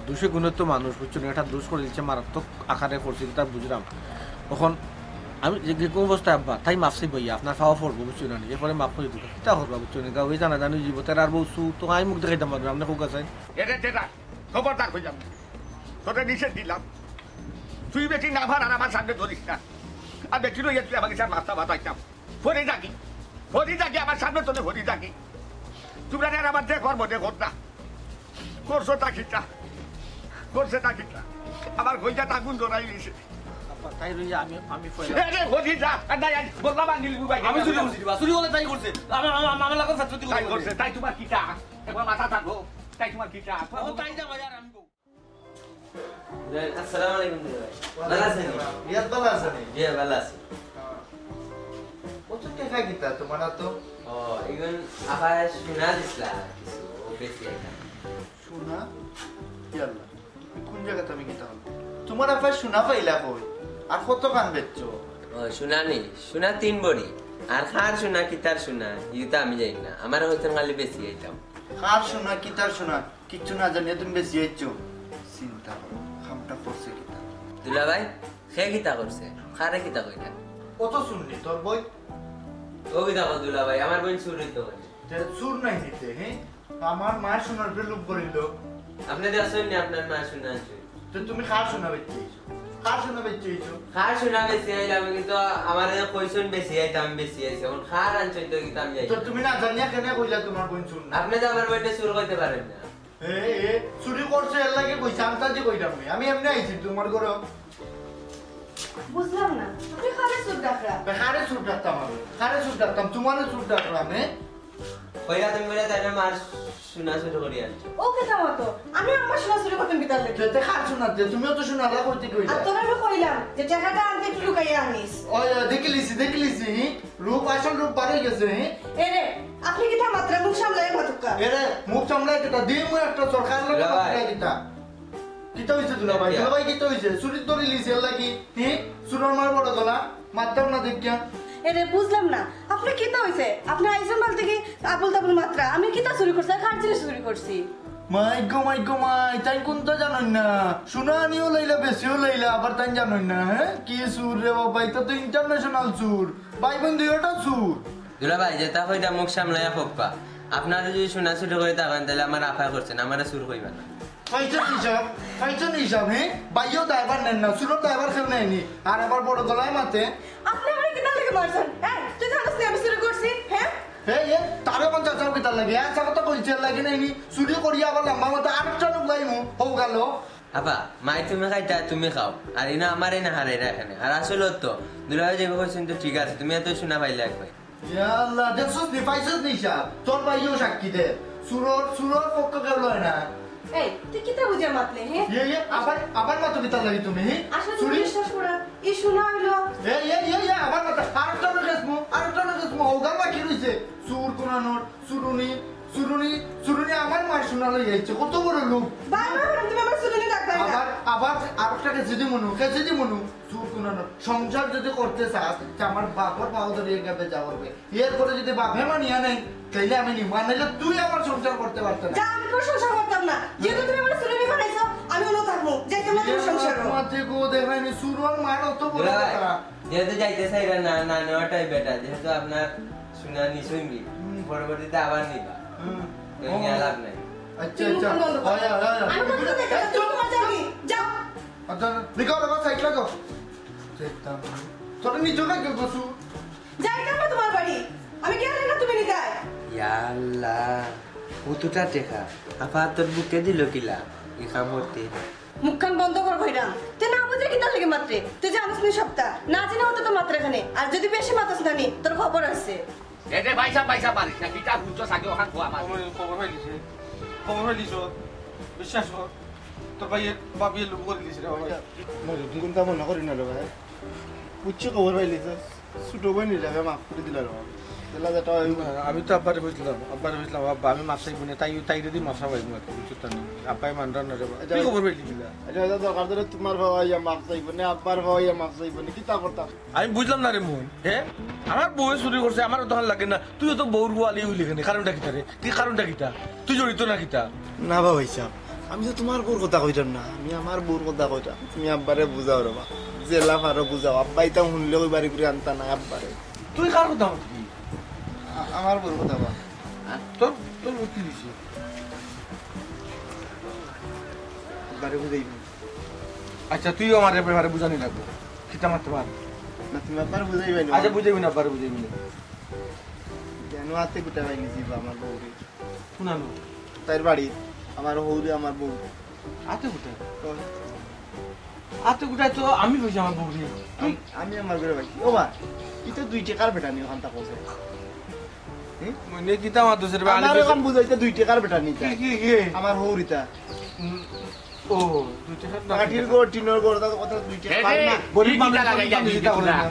দোষে গুণে তো মানুষ, বুঝছো নি? একটা দোষ করে দিচ্ছে, মারাত্মক আকারে করছে, কিতা বুঝলাম। এখন আমি যে, যে কোন অবস্থায় আব্বা, তাই মাফ চাই ভাইয়া, আপনার খাওয়া পড়বো, বুঝছো না নি? এরপরে মাফ করে দিবা। কিতা করবা, বুঝছো নি? গাঁও জানা জানি জীবতে আর বউ সু, তো আমি মুখ দেখাইতাম পারবো, আপনি কোক আছেন? এরে তেরা, খবরদার কইলাম। তোরে নিষেধ দিলাম। তুই বেটি না পার আর আমার সামনে ধরিস না। আর বেটি রইয়া তুই আমাকে চার মাথা বাতাইতাম। ফরি যাকি। ফরি যাকি, আমার সামনে তোরে ফরি যাকি। তোমরা আর আমার দেখবার মনে কর না। করছো তা কিতা? করছে তা কিতা? আমার কইজা আগুন ধরাই দিছে। আব্বা, তাই রইয়া আমি, আমি ফয়লা। এরে ফরি যা। আর নাই, আজ বললাম আঙ্গিল বুবাই। আমি চুরি করছি রে বা, চুরি করলে তাই করছে। আমার, আমার, আমার লাগা ফাঁসি তাই করছে। করছে, তাই তোমার কিতা? একবার মাথা থাকো। তাই তোমার কিতা? ও তাই যা বাজার আমি বউ। আসসালামু আলাইকুম দুলা ভাই। ভালো আছেন? রিয়াদ ভালো আছেন? জি, ভালো আছি। কত টেকা কিতা তোমার তো? ও, এগুন আবার সোনা দিছলা কিছু, ও বেশি একটা। সোনা? কি আল্লাহ? কোন জায়গাতে আমি কিতা হলো? তোমার আবার সোনা পাইলা কই? আর কত কান বেচছো? ও, সোনা নি? সোনা তিন বড়ি। আর কার সোনা, কিতার সোনা, ইতা আমি জানি না। আমার হয়তো খালি বেশি আইতাম। কার সোনা, কিতার সোনা? কিচ্ছু না জানিয়া তুমি বেশি আইছো। চিন্তা করো, কামটা করছে কিতা? দুলা ভাই, কে কিতা করছে? কারে কিতা কইলা? অত চুর নি তোর বই? ও কিতা কর দুলা ভাই, আমার বইন চুর হইতো পারে। তে চুর নাই নিতে, হ্যাঁ? আমার মার সোনার উপরে লোভ করিল। আপনি দেখছেন নি আপনার মার সোনা আছে? তো তুমি কার সোনা বেচতে আইছো? কার সোনা বেচতে আইছো? কার সোনা বেশি আইলাম, কিন্তু আমার কইছেন বেশি আইতাম, আমি বেশি আইছি। এখন কার আনছেন তো কিতা আমি তো জানি না। তুমি না জানিয়া কেনে কইলা তোমার বইন চুর না? আপনি তো আমার বইনটা চুর করতে পারেন না। এ, এ, চুরি করছে, এর লাগি কইছে, আন্তাজি কইরাম নি। আমি এমনে আইছি তোমার ঘরে। বুঝলাম না, আপনি কারে চুর ডাকরা? বে, কারে চুর ডাকতাম আমি? কারে চুর ডাকতাম? তোমারে চুর ডাকলাম, এ? কইরা তুমি বলে তাই না, মার সোনা চুরি করি আনছো। ও কথা মতো, আমি আমার সোনা চুরি করতাম কিতার লাগি? তে, তে কার সোনা? তে তুমিও তো সোনা আলা কইতে কইলা। আর তোরা আমি কইলাম যে টাকাটা আনতে একটু লুকাইয়া আনিস। ওই, ওই, দেখিলিছি, দেখিলিছি, হি? রূপ, আসল রূপ বার হয়ে গেছে, হি? এরে, আপনি কিতা মাতরা মুখ সামলাইয়া মাতুক্কা? এরে, মুখ সামলাইয়া কিতা? দিমু একটা সরকার লগে দুলাভাই। মাতরা কিতা? কিতা হইছে দুলাভাই? কিয়া? দুলাভাই কিতা হইছে? চুরিত ধরিলিছে এর লাগি? হি? চুরর মার বড় গলা? মারতাম না দেখিয়া। এরে, বুঝলাম না। আপনি কিতা হইছে? আপনি আইছেন বলতে কি আবুল তাবুল মাতরা? আমি কিতা চুরি করছি? আর কার জিনিস চুরি করছি? মাই গো, মাই গো, মাই, তাই কোনটা জানইন না? সোনা আনিও লাইলা, বেশিও লাইলা, আবার তাই জানইন না, হ্যাঁ? কি চুর রে বাবা, এটা তো international চুর। ভাই বোন দুইটা চুর। দুলা ভাই, যেটা কইতা মুখ সামলাইয়া কউক্কা। আপনারা যদি সোনা চুরি করি থাকেন, তাহলে আমার আফায় করছেন, আমারে চুর কইবা না। পাইছেন হিসাব, পাইছেন হিসাব, হ্যাঁ? ভাইও দায়ভার নেন না, চুরর দায়ভার কেউ নেয়নি। আর আবার বড় গলায় মাতে। আপনি আমারে কিতার লাগি মারছেন? এই, তুই জানোস নি আমি চুরি করছি, হ্যাঁ? হে, এ, তারে পঞ্চাশ হাজার কিতার লাগি? এক হাজার তো কইছে লাগে না নি। চুরি করিয়া আবার লম্বা মতো আরেকটা লোক লাইমু, হউ গেল। আবা, মাই তুমি খাইতা, তুমি খাও। আর ইনো আমারে না হারাইরা এখানে। আর আসলে তো, দুলাভাই যেভাবে কইছেন তো ঠিক আছে, তুমি এত শোনা পাইলে একবার। ইয়া আল্লাহ, দেখছস নি, পাইছস নি সাব? তোর ভাইও সাক্ষী দে। চুরর, চুরর পক্ষ কেউ লয় না। এই, তুই কিতা বুঝে মাতলে, হে? ইয়ে, ইয়ে, আবার, আবার মাতো কিতার লাগি তুমি, হে? আসলে তুমি চুরি? বিশ্বাস করা, ই শোনা হইলো। এই, এই, এই, এই, আবার মাতো, আরেকটা না গেছমু, আরেকটা না গেছমু, হৌগা বাকি রইছে। চুর কোনানোর, চুরুনি, চুরুনি, চুরুনি আমার মার শোনা লই আইছে, কত বড় লোক। বারবার বললাম, তুমি আমার চুরুনি ডাকবে না। আবার, আবার আরেকটা কেসে দি মনু, কেসে দি মনু। চুর কোনানোর, সংসার যদি করতে চাস, তে আমার বাপর পাও ধরে এর কাছে যাওয়া হবে। এরপরে যদি বাপে মানিয়া নেয়, তাইলে আমি নিব। আর নাইলে তুই আমার সংসার করতে পারতে না। যা, আমি তোমার সংসার করতাম না। যেহেতু তুমি আমার চুরুনি বানাইছো, আমি অনো থাকবো। যাইতাম না তোমার সংসার। তোমার যে গো দেখায়নি, চুরর মার অত বড় দুলাভাই, কথা। যেহেতু যাইতে চাইরা না, না নেওয়াটাই বেটার। যেহেতু আপনার শোনা নিছইন, হুম। পরবর্তীতে আবার নিবা। হুম। তো নিয়া লাভ নাই। আচ্ছা, তুই আচ্ছা। মুখ বন্ধ কর। হয়, হয়, হয়, হয়। আমি কথা বলতে চাই না, তুমি তোমার যাবি। যাও। আচ্ছা, লিখাও, লিখাও, সাইড লাগাও। তোর নিজে না কেউ কসু? যাইতাম না তোমার বাড়ি। আমি গেলে না তুমি নিতাই। ইয়া আল্লাহ, কতটা টেকা। আফা তোর বুকে দিল কিলা? ই কাম করতে। মুখখান বন্ধ কর কইরাম। তুই না বুঝে কিতার লাগি মাতরে? তুই জানোস নি সবটা। না জেনে অত তো মাতরে এখানে। আর যদি বেশি মাতস না নি, তোর খবর আছে। এ যে ভাই সাহেব, ভাই সাহেব, মারিস না। কিতা বুঝছস আগে ওখান খোয়া মার। খবর, খবর পাইলিছে। খবর পাইলিছ। বিশ্বাস কর। তোর ভাইয়ে, ভাবিয়ে লোভ করে দিছে রে বাবা। মজুদ, চিন্তা মনে করি না রে ভাই। বুঝছি, খবর পাইলিছ। ছোট বোন হিসাবে মাফ করে দিলা রে বাবা। দিলা যেটা হয়। না, আমি তো আব্বারে বুঝলাম, আব্বারে বুঝলাম, আব্বা, আমি মাফ চাইবো না, তাই, তাই যদি মাফ চাইবো না, বুঝছো তো নি? আব্বাই মানরা না রে বাবা। এটা তুই খবর পাইলি কিলা? এটা হয়তো দরকার ধরে তোমার বাবা ইয়া মাফ চাইবো না, আব্বার বাবা ইয়া মাফ চাইবো না, কিতা করতাম? আমি বুঝলাম না রে মোহন, হ্যাঁ? আমার বউয়ে চুরি করছে, আমার অতখান লাগে না, তুই অত বউর গোয়ালি হইলি কেনে, কারণটা কিতা রে? তুই কারণটা কিতা? তুই জড়িত না কিতা? না বাবা হিসাব, আমি তো তোমার বউর কথা কইতাম না, আমি আমার বউর কথা কইতাম। তুমি আব্বারে বুঝাও রে বা, জেলা পারো বুঝাও, আব্বা ইতা শুনলে ওই বাড়ি করে আনতা না আব্বারে। তুই কার কথা মাতবি? আ-, আমার বউর কথা বা। তোর, তোর বউ কি দিছে? আব্বারে বুঝাইবি। আচ্ছা, তুইও আমার ব্যাপারে বুঝানি লাগবো। কিতা মাততে পার? না, তুমি আব্বারে বুঝাইবে না। আচ্ছা, বুঝাইবি না, আব্বারে বুঝাইবি না। কেন আতে গুটা পাইলিছি বা আমার বউরে? শুনানো। তাইর বাড়ি, আমার হৌরে, আমার বউ। আতে গুটা? তো আতে গুটা তো আমি পাইছি আমার বউরে। আমি, আমি আমার ঘরে পাইছি। ও বা, ই তো দুই টেকার বেটা নি ওখান থাকো। হুম? মানে কিতা মাতছে রে বা, আমার আলিফে ওখান বুঝাইতে দুই টেকার বেটা নি। কি, কি, কি? আমার হৌরিতা। হুম। ও, দুই টেকার না। কাঠির ঘর, টিনর ঘর, তার কথা দুই টেকা এ পায় রে, না। গরিব কি মানুষ কিতা লাগাই কোনো জানি চিন্তা করে না।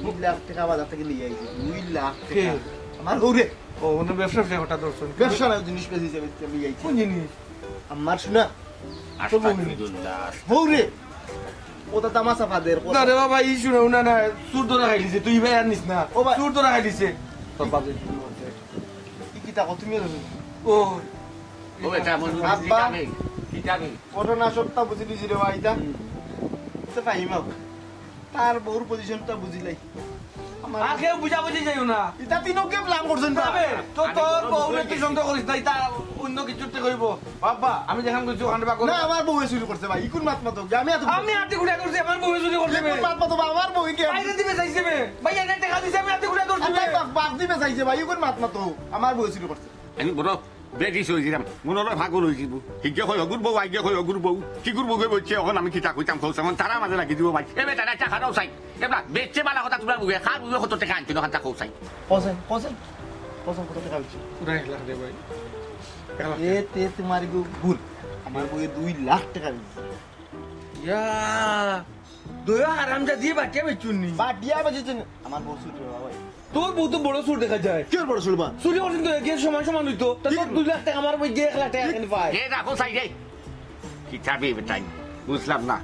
দুই লাখ টেকা বাজার থেকে নিয়ে আইছে। দুই লাখ কে? টেকা। আমার হৌরে। ও, ওনার ব্যবসা ব্যবসা হঠাৎ ধরছেন। ব্যবসা না, জিনিস বেশি হিসেবে নিয়ে আইছে। কোন জিনিস? আমার শোনা। আস্তাগফিরুল্লাহ। হৌরে। ওটা তামাশা ফাদের কথা। না রে বাবা, ই শুনো না, না, চুর ধরা খাইলিছে, তুই ভাই আর নিস না। ও ভাই। চুর ধরা খাইলিছে। তোর বাপে। কি কিতা কও তুমি? ও। ও বেটা, মন আব্বা। কিতাবে, কিতাবে। ঘটনা সবটা বুঝি দিছি রে ভাই, ইতা। হুম। তো ফাহিমাও। তার বউর পজিশনটা বুঝিলাই। আমার আর কেউ বুঝাবুঝি যাইও না। ইতা তিনকে প্ল্যান করছেন না। তবে তো আমি তোর কোনো বউরে তুই সন্দেহ করিস না, ইতা অন্য কিছুতে কইব। বাবা, আমি যেখান কইছি ওখানে বা না, আমার বউয়ে চুরি করছে ভাই। ইকুন মাত মাতো। আমি এত আমি আতে গুড়া করছি, আমার বউয়ে চুরি করছে বে। ইকুন মাত মাতো বা, আমার বউয়ে কি বাইরে দিবে চাইছে বে। ভাই, এনে টাকা দিছে, আমি আতে গুড়া করছি বে। আচ্ছা, বাপ, বাপ দিবে চাইছে ভাই। ইকুন মাত মাতো। আমার বউয়ে চুরি করছে। আমি বড় বেটিস অইছিলাম, মনে হয় পাগল অইযিবো। হিগে কয় অগুর বউ, আইগে কয় অগুর বউ। কিগুর বউয়ে বেচছে, অখন আমি কিতা কইতাম কও চাই, অখন তারা মাঝে লাগি দিবো ভাই। এ বেটা, না, টাকা দাও চাই। এবলা, বেচছে বালা কথা তুমার বউয়ে, কার বউয়ে কত টাকা আনছিল, অখানতা কও চাই। কও চাই, কও চাই, কও চাই কত টাকা বেচছে? পুরা এক লাখ রে ভাই। এক লাখ। এ, তে তুমার ইগু ভুল। আমার বউয়ে দুই লাখ টাকা বেচছে। ইয়া, দুইও হারামজাদিয়ে বাটিয়া বেচছুন নি? বাটিয়া বেচছুন। আমার বউ চুর রে বাবা। তোর বউ তো বড় চুর দেখা যায়। কিওর বড় চুর বা? চুরি করছইন তো, একে সমান সমান অইতো। তা তোর দুই লাখ টাকা, আমার বউয়ে এক লাখ টাকা কেনে পায়? এ রাখো সাইডে। কিতা বে বেটাইন? বুঝলাম না।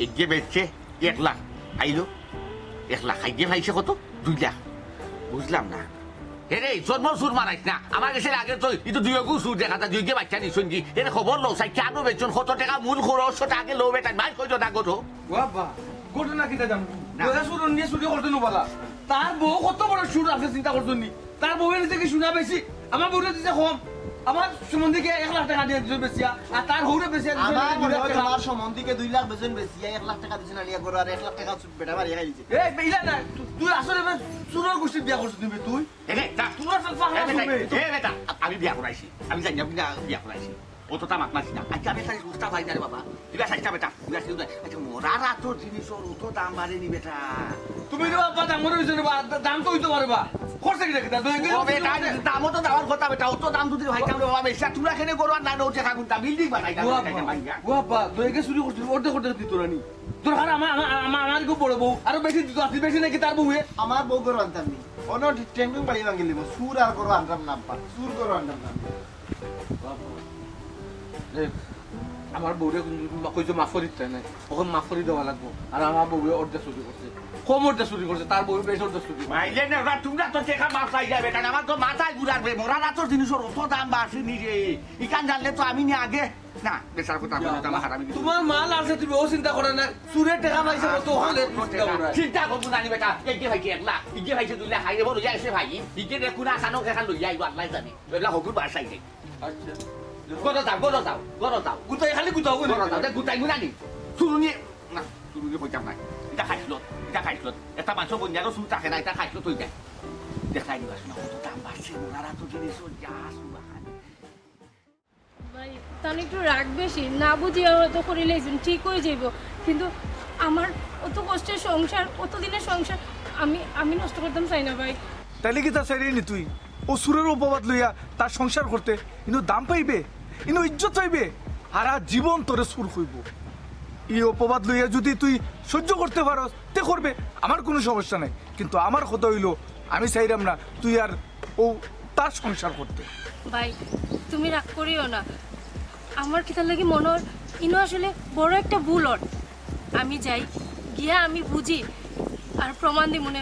একে বেচছে এক লাখ, আইলো এক লাখ, আইগে পাইছে কত? দুই লাখ। বুঝলাম না। এরে, জন্ম চুর মারাইস না। আমার গেছে আগে তো, ইতো দুইওগু চুর দেখা যায়, দুইগে বাচ্চা নিছইন কি? এরে খবর লও চাই, কেনে বেচছইন, কত টাকা মূল খরচ, সেটা আগে লও বেটাইন, মাইর কইতো না গো। ও আব্বা, ঘটনা কিতা জানো? না। লয়া চুর অনিয়ে চুরি করতে নো পারা। তার বউ কত বড় চুর আছে চিন্তা করছো নি? তার বউয়ে দিছে কি সোনা বেশি? আমার বউরে দিছে কম। আমার সম্বন্ধীকে এক লাখ টেকা দিয়া দিছইন বেচিয়া, আর তার হউরে বেচিয়া দিছইন আমার দুই মনে লাখ হয় টেকা। তোমার সম্বন্ধীকে দুই লাখ বেচইন বেচিয়া এক লাখ টেকা দিছইন আনিয়া গরু আর এক লাখ টেকা চুপ বেটা মারিয়া খাই দিছে। এ, বেইলা না, তু-, তুই আসলে বে-, চুরর গোষ্ঠীর বিয়া করছস তুমি তুই। এ বে, যা। তোরা তো পাগলা এ বেটা, তুমি। এ বেটা, আমি বিয়া করাইছি। আমি জানি না, বিয়া, বিয়া করাইছি। ও তো তামাক মারছি না। আচ্ছা, আমি তাই বুঝতে পারি না রে বাবা। তুই আসিস না বেটা, তুই আসিস না। আচ্ছা, মরার আতর জিনিসর অত দাম বাড়েনি বেটা। তুমি রে বাবা, দাম করে হইছে রে বা, দাম তো হইতে পারে বা। করছে কি রে, কিতা? দুই কেজি ও বেটা, দামও তো দেওয়ার কথা বেটা। অত দাম যদি হইতাম রে বাবা, বেশি তোরা কেনে গরু আর না, ওঠে খাগুন তা বিল্ডিং বানাই ও আব্বা, ও আব্বা, দুই কেজি চুরি করছিস, অর্ধেক অর্ধেক দিত রানি। দরকার আমার, আমার, আমার, আমার খুব বড় বউ, আরো বেশি দিত, আসলে বেশি নাকি তার বউয়ে? আমার বউ গরু আনতাম নি। অন্য টেন্ডুং বাড়ি ভাঙিলিব, চুর আর গরু আনতাম না আব্বা, চুর গরু আনতাম না। দেখ, আমার বউরে কিন্তু মা-, কইছো মাফ করিতে নাই, অখন মাফ করি দেওয়া লাগবো। আর আমার বউয়ে অর্ধেক চুরি করছে, কম অর্ধেক চুরি করছে, তার বউয়ে বেশ অর্ধেক চুরি করছে। মাইলে না, ওরা তোমরা তো টেকা মাফ চাই যাবে, কারণ আমার তো মাথায় ঘুরার বে, মরার আতর জিনিসর অত দাম বাড়ছে নি রে, ইখান জানলে তো আমি নি আগে, না, বেচার কথা বলে তো আমার হারামি কিছু। তোমার মাল আছে, তুমি ও চিন্তা করে না, চুরে টেকা পাইছে কত হলে তুমি চিন্তা করো না। চিন্তা করবো না নি বেটা, ইগে ভাইছে এক লাখ, ইগে ভাইছে দুই লাখ, হাইরে বড় যাইছে ভাই, ইগে রে কোন আসানো কেখান লইয়া আইবো আল্লাহ জানে, এগুলা হগুর বাসায় নেই। আচ্ছা। গরো যাও, গরো যাও, গরো যাও। গুতাই খালি গুতাও গরো যাও, গুতাই গুনা নি। চুরুনি, না, চুরুনি কইতাম নাই। ইটা খাইছলত, ইটা খাইছলত। এটা মাংস বন্যারও চুর থাকে না, এটা খাইছলত হই যায়। দেখাই দিবা, শোনা, কত দাম বাড়ছে, ওনারা তো জিনিস ওই যা সুবাহান। ভাই, তার একটু রাগ বেশি, না বুঝিয়া হয়তো করিলেইছইন, ঠিক হয়ে যাইব, কিন্তু আমার অত কষ্টের সংসার, অত দিনের সংসার আমি, আমি নষ্ট করতাম চাই না ভাই। তাইলে কিতা চাইরে নি তুই? ও চুরর অপবাদ লইয়া তার সংসার করতে, ইনো দাম পাইবে, ইনো ইজ্জত পাইবে, হারা জীবন তোরে চুর কইবো। এই অপবাদ লইয়া যদি তুই সহ্য করতে পারস, তে করবে, আমার কোনো সমস্যা নাই। কিন্তু আমার কথা হইল, আমি চাইরাম না তুই আর ও তার সংসার করতে। ভাই, তুমি রাগ করিও না, আমার কিতার লাগি মনে হয় ইনো আসলে বড় একটা ভুল অর। আমি যাই, গিয়া আমি বুঝি আর প্রমাণ দিমুনে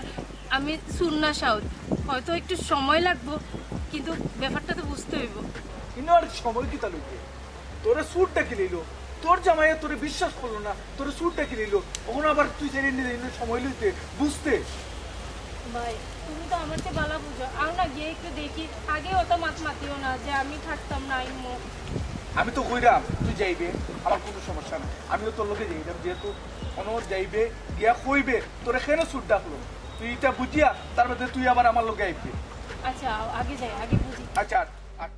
আমি চুর না সাউদ। হয়তো একটু সময় লাগবো, কিন্তু ব্যাপারটা তো বুঝতে হইব। ইনো আর সময় কিতা লইবে? তোরে চুর ডাকি লইল, তোর জামাইয়ে তোরে বিশ্বাস করলো না, তোরে চুর ডাকি লইল, অখন আবার তুই জেনে নিলে ইনো সময় লইতে বুঝতে। ভাই, তুমি তো আমার চেয়ে ভালো বুঝো, আও না গিয়া একটু দেখি, আগে অত মাত মাতিও না যে আমি থাকতাম না ইমো। আমি তো কইরাম তুই যাইবে, আমার কোনো সমস্যা নাই, আমিও তোর লগে যাইরাম, যেহেতু অনো যাইবে, গিয়া কইবে তোরে কেনে চুর ডাকলো, তুই ইটা বুঝিয়া তার মধ্যে তুই আবার আমার লগে আইবে। আচ্ছা, আও, আগে যাই, আগে বুঝি। আচ্ছা, আর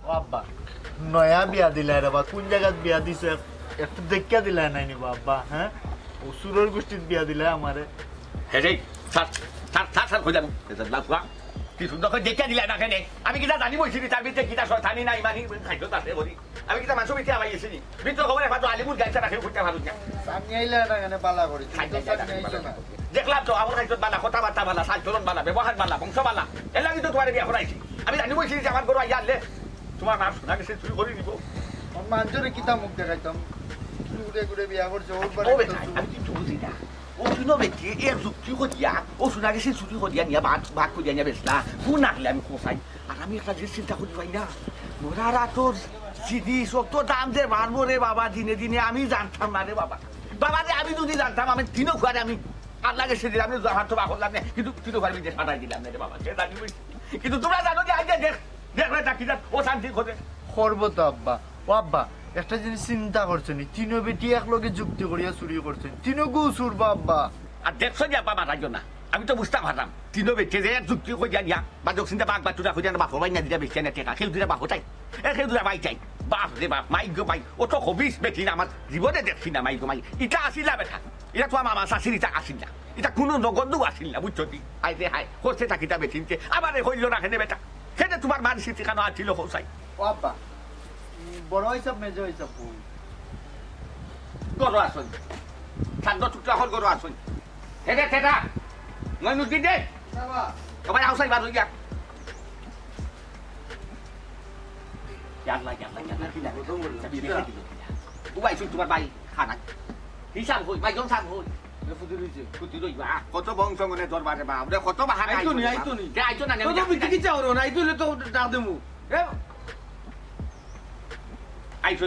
ও আব্বা, নয়া বিয়া দিলায় রে বা, কোন জাগাত বিয়া দিছো? এক-, একটু দেখিয়া দিলায় নাই নি বা আব্বা, হ্যাঁ? ও চুরর গোষ্ঠীত বিয়া দিলায় আমারে। হে রে, স্যার, স্যার, স্যার, স্যার, কইলাম, এটা লাফুয়া। কি সুন্দর করে দেখিয়া দিলায় না কেনে? আমি কিতা জানি বইছি নি, তার ভিতরে কিতা শয়তানি না ইমানি খাইতো তাতে করি। আমি কিতা মাংস ভিতরে আলাই গেছি নি? ভিতরে খবর একমাত্র আলিমুর গাইছে না, কেউ করতে পারুন না। সামনে আইলে না কেনে বালা করি, খাই, খাই, খাই, সামনে খাই, আইছো না। দেখলাম তো, আমার খাইছত বালা, কথাবার্তা বালা, চাল চলন বালা, ব্যবহার বালা, বংশ বালা। এর লাগি তো তোমার বিয়া করাইছি। আমি জানি বইছি যে আমার ঘরো আইয়া আনলে তোমার মা সোনা গেছে চুরি করে নিব। আমার মাঞ্জরে কিতা মুখ দেখাইতাম? ঘুরে ঘুরে বিয়া করছে, ওর বাড়ি ও বেটা, আমি কিচ্ছু বুঝি না। ও শুনো বেটি, এ যুক্তি করিয়া, ও সোনা গেছে চুরি করিয়া নিয়া ভাগ, ভাগ করিয়া নিয়া বেচলা। কোন আগলে আমি কোথায়? আর আমি একটা জিনিস চিন্তা করি পাই না। মরার আতর জিনিস অত দাম যে বাড়বো রে বাবা, দিনে দিনে আমি জানতাম না রে বাবা। বাবা রে, আমি যদি জানতাম, আমি তিনও ঘরে আমি আল্লাহ গেছে দিলাম, আমি হাত তো বাকর লাগলে, কিন্তু তিনও ঘরে বিদেশ পাঠাই দিলাম না রে বাবা, সে জানি বলছি। কিন্তু তোমরা জানো যে আজকে দেখ, দেখ রে, তা কি জান, ও শান্তি খোঁজে। করবো তো আব্বা। ও আব্বা, একটা জিনিস চিন্তা করছো নি? তিনো বেটি এক লগে যুক্তি করিয়া চুরি করছে, তিনো গু চুরবা আব্বা। আর দেখছো যে আব্বা মারাইও না, আমি তো বুঝতাম পারলাম, তিনো বেটি যে এক যুক্তি করিয়া নিয়া, বা যখন চিন্তা বাঘ বাটুরা করিয়া না, বাপর বাই না দিলা বেটি না টেকা, কেউ দিলা বাপর তাই, এ কেউ দিলা বাই তাই। বাপ রে বাপ, মাই গো মাই, ও তো হবিস বেটি না, আমার জীবনে দেখছি না মাই গো মাই। ইটা আসিলা বেটা, ইটা তো আমার মামা শাশির ইটা আসিল না, ইটা কোনো নগদও আসিল না, বুঝছো নি? হায় রে হায়, করছে তা কিতা বেটিনকে, আবার এ হইল না কেনে বেটা, কেনে তোমার মার স্মৃতি কেন আসিল হোসাই? ও আব্বা, উম, বড় হিসাব, মেজো হিসাব, বউ। গরো আসুন, খাদ্য টুকরা হল গরো আসুন। হে রে, হে রে, মইনুদ্দিন রে। বাবা। সবাই আউসাই বার হইয়া। ইয়াল্লা, ইয়াল্লা, ইয়াল্লা, কি লাগে? উবাই শুন তোমার ভাই খানা। হিসাব হই, ভাই জন সাব হই। এ ফুটি রইছে। ফুটি রইবা। কত বংশ মনে দরবারে বাপ রে, কত বাহানা আইতো নি, আইতো নি। কে আইতো না, কত আমি বিটি কি চাও রে, আইতো হলে তো ডাক দেমু। এ, আইছো।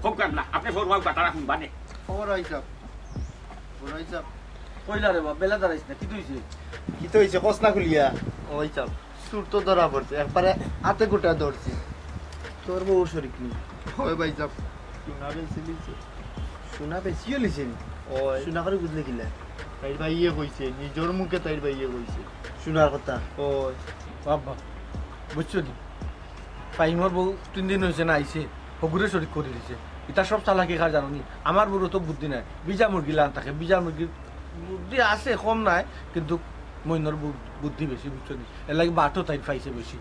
খুব কামলা, আপনি সরু হওয়া তারা হুনবা নে। খবর আইসাব। বড় আইসাব। কইলা রে বাপ, বেলা দাঁড়াইস না, কি তুইছে? কিতা অইছে, কস না খুলিয়া? ওই চাপ, চুর তো ধরা পড়ছে, একবারে আতে গোটা ধরছি। তোর বউ শরিক নি? ওই ভাই চাপ, সোনা বেচিলিছে। সোনা বেচিলিছে নি? ওই। সোনা করে বুঝলে কিলা? তাইর ভাইয়ে কইছে, নিজর মুখে তাইর ভাইয়ে কইছে। সোনার কথা? ওই। বাবা, বুঝছো নি? ফাইমর বউ তিন দিন অইছে না আইছে, হগুরে শরিক করি দিছে। ইতা সব চালাকি কার জানো নি? আমার বউর তো বুদ্ধি নাই, বিজা মুরগি লান থাকে, বিজা মুরগির বুদ্ধি আছে, কম নাই, কিন্তু মইনর বউ বুদ্ধি বেশি, বুঝছো নি? এর লাগি বাটও তাইর পাইছে বেশি।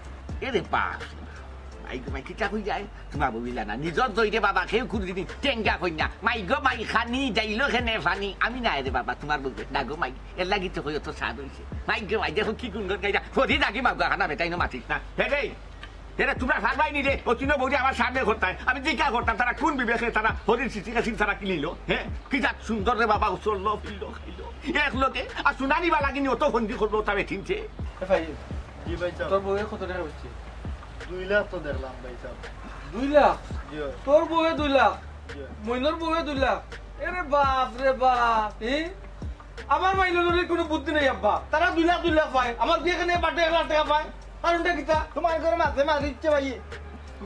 এরে বাপ রে বাপ, মাই গো মাই, কিতা কই যায়? তোমার বউ ইলা না, নিজর দইরে বাবা, কেউ খুঁজ দিবি, টেঙ্গা কই না। মাই গো মাই, খানি যাইল খেনে ফানি, আমি না রে বাবা, তোমার বউ না গো মাই, এর লাগি তো কই অত স্বাদ অইছে। মাই গো মাই, দেখো কি গুণ গাইরা, ফরি লাগি মাগো, খানা বেটাই না মাতিস না। হে রে, এরা তোমরা পারবাই নি রে, ও তিনো বউরে আমার সামনে করতায়। আমি জিজ্ঞা করতাম, তারা কোন বিবেকে তারা হরির সিটি কাছিল তারা কিনিল? হ্যাঁ, কি জাত সুন্দর রে বাবা, চললো, ফিরলো, খাইলো। এক লোকে, আর শুনানি বালা কিনি অত ফন্দি করলো, তবে চিনছে। এ ভাই, জি ভাই সাহেব। তোর বউয়ে কত টাকা বেচছে? দুই লাখ তো দেখলাম ভাই সাহেব। দুই লাখ? জি ভাই। তোর বউয়ে দুই লাখ? জি ভাই। মইনর বউয়ে দুই লাখ? এরে বাপ রে বাপ, এ? আমার মাইনর কোনো বুদ্ধি নাই আব্বা। তারা দুই লাখ, দুই লাখ পায়, আমার বিয়ে কেনে বাটে এক লাখ টাকা পায়। কারণটা কিতা? তোমার ঘরে মাঝে মাঝে ইচ্ছে ভাইয়ে।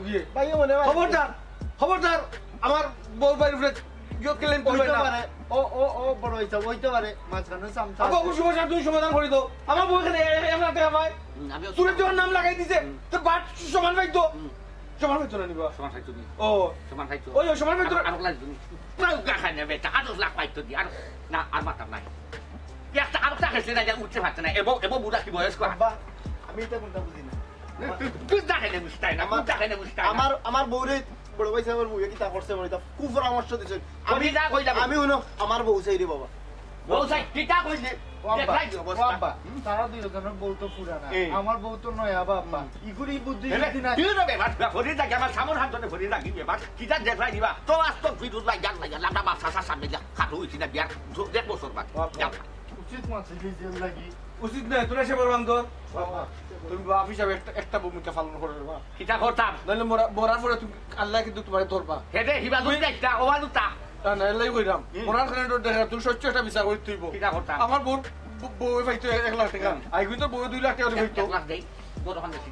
ইয়ে। ভাইয়ে মনে হয়। খবরদার, খবরদার, আমার বউর বাড়ির উপরে ইয়ে claim করবে হইতে না। পারে। ও, ও, ও বড় হইতে, হইতে পারে। মাঝখানে সামসা আব্বা, আছে। ওই সমস্যা তুমি সমাধান করে দাও। আমার বউ এখানে এ-, এক লাখ টাকা পায়। হুম, আমিও চুরের যখন নাম লাগাই দিছে, হুম। তো বাট সমান পাইতো। হুম। সমান পাইতো না নিবা। সমান পাইতো নি। ও। সমান পাইতো। ওই, ওই সমান পাইতো না। আর, আর লাগতো নি। না, উগা খায় না বেটা, আরো লাখ পাইতো দি, আর না, আর মাতাম নাই। একটা আরো টাকা ছিল না, উঠতে পারছে না। এবো, এবো বুড়া কি বয়স কর? আব্বা, আমি এটা কোনটা বুঝি না। তুই, তুই, তুই দেখে নে বুঝতাই না, আমার, তুই দেখে নে বুঝতাই না। আমার, আমার বউরে বড় ভাই সাহেবের বউয়ে কিতা করছে বলে, তা কুপরামর্শ দিছে। আমি আমি, যা কইলাম। আমি হলো আমার বউ চাই রে বাবা। বউ চাই, কিতা কইলে? ও আব্বা, দেখলাই দিও ও অবস্থা। আব্বা, হুম? তারা দুইজনের বউ তো পুরানা। এই। আমার বউ তো নয়া বাবা। হুম। ইগুলি বুদ্ধি এরে, শুদ্ধি নাই। তুই না বেবার, ফরিয়ে থাকি, আমার সামন হাত ধরে ফরিয়ে থাকি বেবার। কিতা দেখলাই দিবা? তো আজ তো ভিড় উঠলাই, জান নাই, লামড়া বাপ চাচার সামনে যা, খাটো হইছি না বিয়ার, দেখ বছর বাদ। ও আব্বা। যা। উচিত মাছ ইলিশ জেল লাগি। উচিত নায়, তোরা সে বড় আন্দর। বাবা। তুমি বাপ হিসাবে একটা, একটা ভূমিকা পালন করো রে বাপ। কিতা করতাম? নাহলে মরা-, মরার পরে তুমি আল্লাহ কিন্তু তোমারে ধরবা। হে দে, হিবা তুমি দুধ দেখতা, ওবা দুধ তা। না, না, এল্লাই কইরাম। হুম। মরার কারণে ডর দেখে না, তুমি সহ্য একটা বিচার করি তুইব। কিতা করতাম? আমার বউর, ব-, বউয়ে পাইতো এক লাখ টাকা। হুম। আই কিন্তু বউয়ে দুই লাখ টাকা এক, পাইতো। এক লাখ দেই, বড় ওখান দেখি,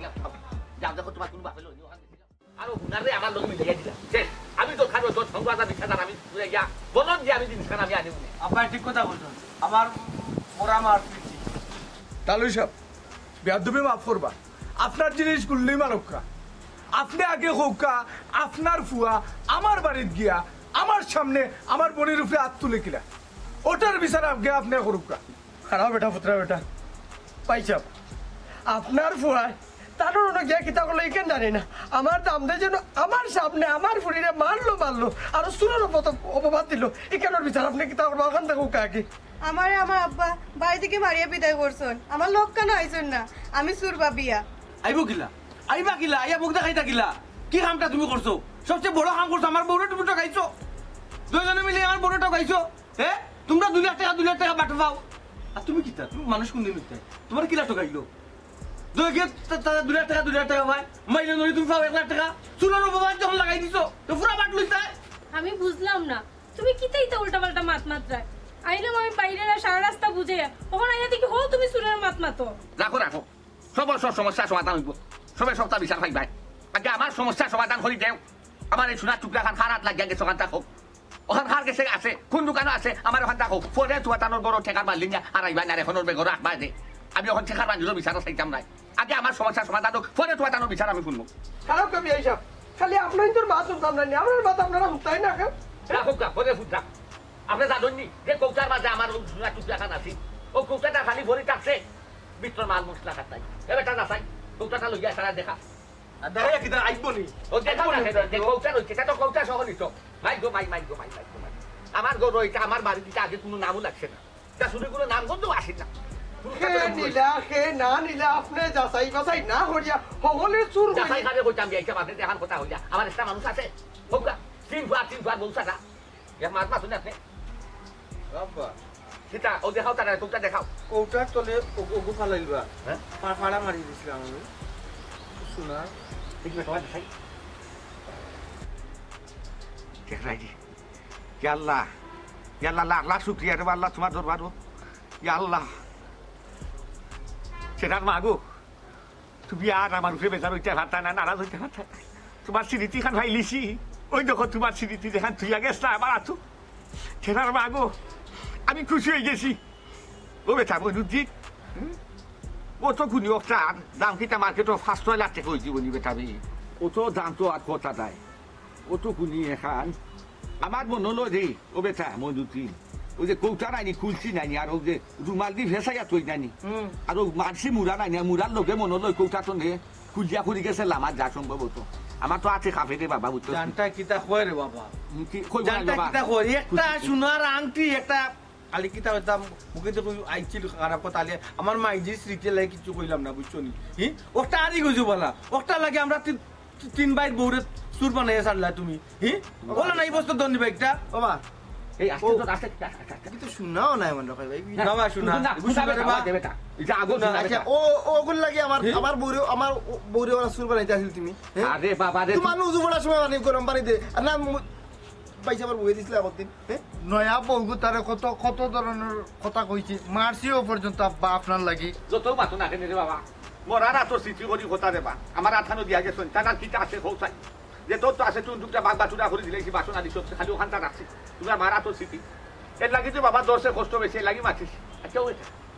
যা দেখো তোমার কোন বাপে লইনি, ওখান দেখি। আরো হুনার রে আমার লগে মিলাইয়া দিলা। শেষ। আমি তো খাবো দশ পনেরো হাজার, বিশ হাজার আমি পুরে গিয়া বলুন যে আমি জিনিসখান আমি আনি উনি। আব্বা ঠিক কথা কইছইন। আমার মরা মার পিছি। তালুই সাহেব, বেয়াদবি মাফ করবা। আপনার জিনিস গুল্লি মারুক্কা। আপনে আগে কউক্কা, আপনার ফুয়া আমার বাড়িত গিয়া আমার সামনে আমার বইনর উপরে আত তুলে কিলা। ওটার বিচার আগে আপনে করুক্কা। খারাপ বেটা, ফুতরা বেটা। ভাইসাব, আপনার ফুয়ায় তার অনো গিয়া কিতা করলো, ইখান জানি না। আমার দামদে যেন আমার সামনে আমার ফুড়িরে মারলো, মারলো, আর চুরর মতো অপবাদ দিলো। ইখানর বিচার আপনে কিতা করবা, ওখান থাকি উকা আগে। আমারে আমার আব্বা বাড়ি থাকি মারিয়া বিদায় করছইন, আমার লগে কেনে আইছইন না? আমি চুর ভাবিয়া। আইবো কিলা? আইবা কিলা? আইয়া মুখ দেখাইতা কিলা? কি কামটা তুমি করছো? সবচেয়ে বড় কাম করছো, আমার বউরে তুমি ঠকাইছো। দুইজনে মিলে আমার বউরে ঠকাইছো। হে? তুমরা দুই লাখ টাকা, দুই লাখ টাকা বাটে পাও। আর তুমি কিতা? তুমি মানুষ কোনদিন হইতে? তুমারে কিলা ঠকাইলো? দুই লাখ টা-, টা-, দুই লাখ টাকা, দুই লাখ টাকা পায়। মাইলে নড়ি তুমি পাও এক লাখ টাকা। চুরর অপবাদ যখন লাগাই দিছো, তো পুরা বাট লইতায়। আমি বুঝলাম না, তুমি কিতা ইতা উল্টাপাল্টা মাত মাতরায়? আইলাম আমি বাইরে না সারা রাস্তা বুঝে, অখন আইয়া দেখি হো তুমি চুরর মাত মাতো। রাখো, রাখো। সবর সব সমস্যা সমাধান হইব। সবে সবটা বিচার পাইবায়। আগে আমার সমস্যা সমাধান করি দেও। আমার এই সোনার টুকরাখান কার আত লাগিয়া গেছে, ওখান থাকো। ওখান কার গেছে আছে, কোন দোকানো আছে, আমার ওখান থাকো। পরে তুয়া তানোর বড় ঠেকার মারলি না, আর আইবা না রে, এখনর বেগর রাখবায় দে। আমি ওখান ঠেকার মারলিরও বিচারও চাইতাম নাই। আগে আমার সমস্যা সমাধান হোক, পরে তুয়া তানোর বিচার আমি শুনবো। খারাপ কবি এইসব। খালি আপনার তোর মাত শুনতাম না, আপনার মাত আপনারা শুনতাই না কেন? রাখো গা, পরে শুনতাম। আপনি জানেন নি, যে কৌটার মাঝে আমার ওই সোনার টুকরাখান আছে, ও কৌটাটা খালি ভরি থাকছে, ভিতর মাল মশলা খাতাই। এ বেটা, না চাই, কৌটাটা লইয়া সারা দেখা। আর দেখা কিতা আইবো নি? ও দেখা আইবো না, নি? দেখা, যে কৌটা রইছে, এটা তো কৌটা সহ নিত। মাই গো, মাই, মাই গো, মাই, মাই গো, মাই। আমার গো রইছে, আমার বাড়ি দিতে আগে কোনো নামও লাগছে না। তা শুনে কোনো নাম গন্ধ আসে না। কোনো কে কথা তো নিলা, কে না নিলা, আপনি যাচাই বাছাই না করিয়া হগলে চুর যাচাই করিয়া। খাবে কইতাম, বিয়া ইচ্ছা বাদে দেখার কথা হইলা। আমার একটা মানুষ আছে, কৌটা, তিন ফুয়া, তিন ফুয়া বউ সারা। এক মাত মাতুন আপনি। আব্বা। কিতা? ও দেখাও তারা, কৌটা দেখাও। কৌটার তলে ও-, ওগু ফালাইলবা। হ্যাঁ? ফা-, ফাড়া মারি দিছিলাম আমি। শোনা। ঠিক আছে, তোমার দেখাই। দেখরায় জি। ইয়া আল্লাহ। ইয়া আল্লাহ, লাখ লাখ শুকরিয়া রে আল্লাহ, তোমার দরবারও। ইয়া আল্লাহ। সেটার মা গো, তুমি আর আমার উপরে বেজার অইতে পারতা না, নারাজ অইতে পারতা না। তুমার স্মৃতি খান পাইলিছি, ওই দেখো তুমার স্মৃতি যেখান থুইয়া গেছলা আমার আতো। সেটার মা গো, আমি খুশি অইগেছি। ও বেটা মইনুদ্দিন, হুম? অত কুনি অকটার দাম কিতা মার্কেটো পাঁচ ছয় লাখ টেকা অইযিবো নি বেটা বে? অত দাম তো আর কথা নাই। অত কুনি এখান আমার মনো লয় রে, ও বেটা মইনুদ্দিন, ওই যে কৌটা নাইনি, খুলছি নাইনি, আর ওই যে রুমাল দি ফেসাইয়া থই নাইনি, হুম। আর ওই মানসি মুড়া নাইনি, আর মুড়ার লগে মনো লয় কৌটা তো নে, খুলিয়া খুলি গেছে লামার যা সম্ভবত। আমার তো আছে কাফে রে বাবা, বুঝছো? জানটা কিতা কয় রে বাবা? হুম, কি কইবো না জানটা বাবা? কিতা কয়? একটা সোনার আংটি, একটা খালি কিতা কইতাম, মুখে তো কই আইছিল খারাপ কথা আলিয়া, আমার মাইজি স্মৃতি লাগে কিছু কইলাম না, বুঝছো নি? হি? ওটা আরি গজু বলা, ওটা লাগে আমরা তিন, তিন ভাই বউরে চুর বানাইয়া ছাড়লা তুমি, হি? বলো না, এই বস্তু দন্ডি ভাই একটা। বাবা, এই আস্তে ও। তো, আস্তে, আস্তে, আস্তে, আস্তে। কিন্তু শোনাও না এমন রকম ভাই। না, না, বা, শোনা। না, এগুলো শোনা, শোনা রে বা। বাবা, দেবে তা। এটা আগো না, শোনা, আচ্ছা, বেটা। ও, ও, ওগুলো লাগে আমার, হি? আমার বউরে, আমার ও, বউরে ওরা চুর বানাইতে আসিল তুমি, হে? আরে বাবা রে, তুমার উজু পড়ার সময় পানি, গরম পানি দে। আর না, মু-, ভাই, আমার বউয়ে দিছিল একদিন, হে? নয়া বউগু তারে কত, কত ধরনের কথা কইছি, মারছিও পর্যন্ত আব্বা আপনার লাগি। যত মাতো না কেন রে বাবা, মরার আতর স্মৃতি করি কথা রে বা, আমার আথানো দিয়া গেছইন, তার আর কিতা আছে কও চাই? যে তোর তো আছে, তুই দুটা বাঘ বাটুরা করে দিলে, কি বাসন আদি সব খালি ওখানটা রাখছি, তুমার মার আতর স্মৃতি। এর লাগি যে বাবা দশে কষ্ট বেশি, এর লাগি মারছিস। আচ্ছা, ওই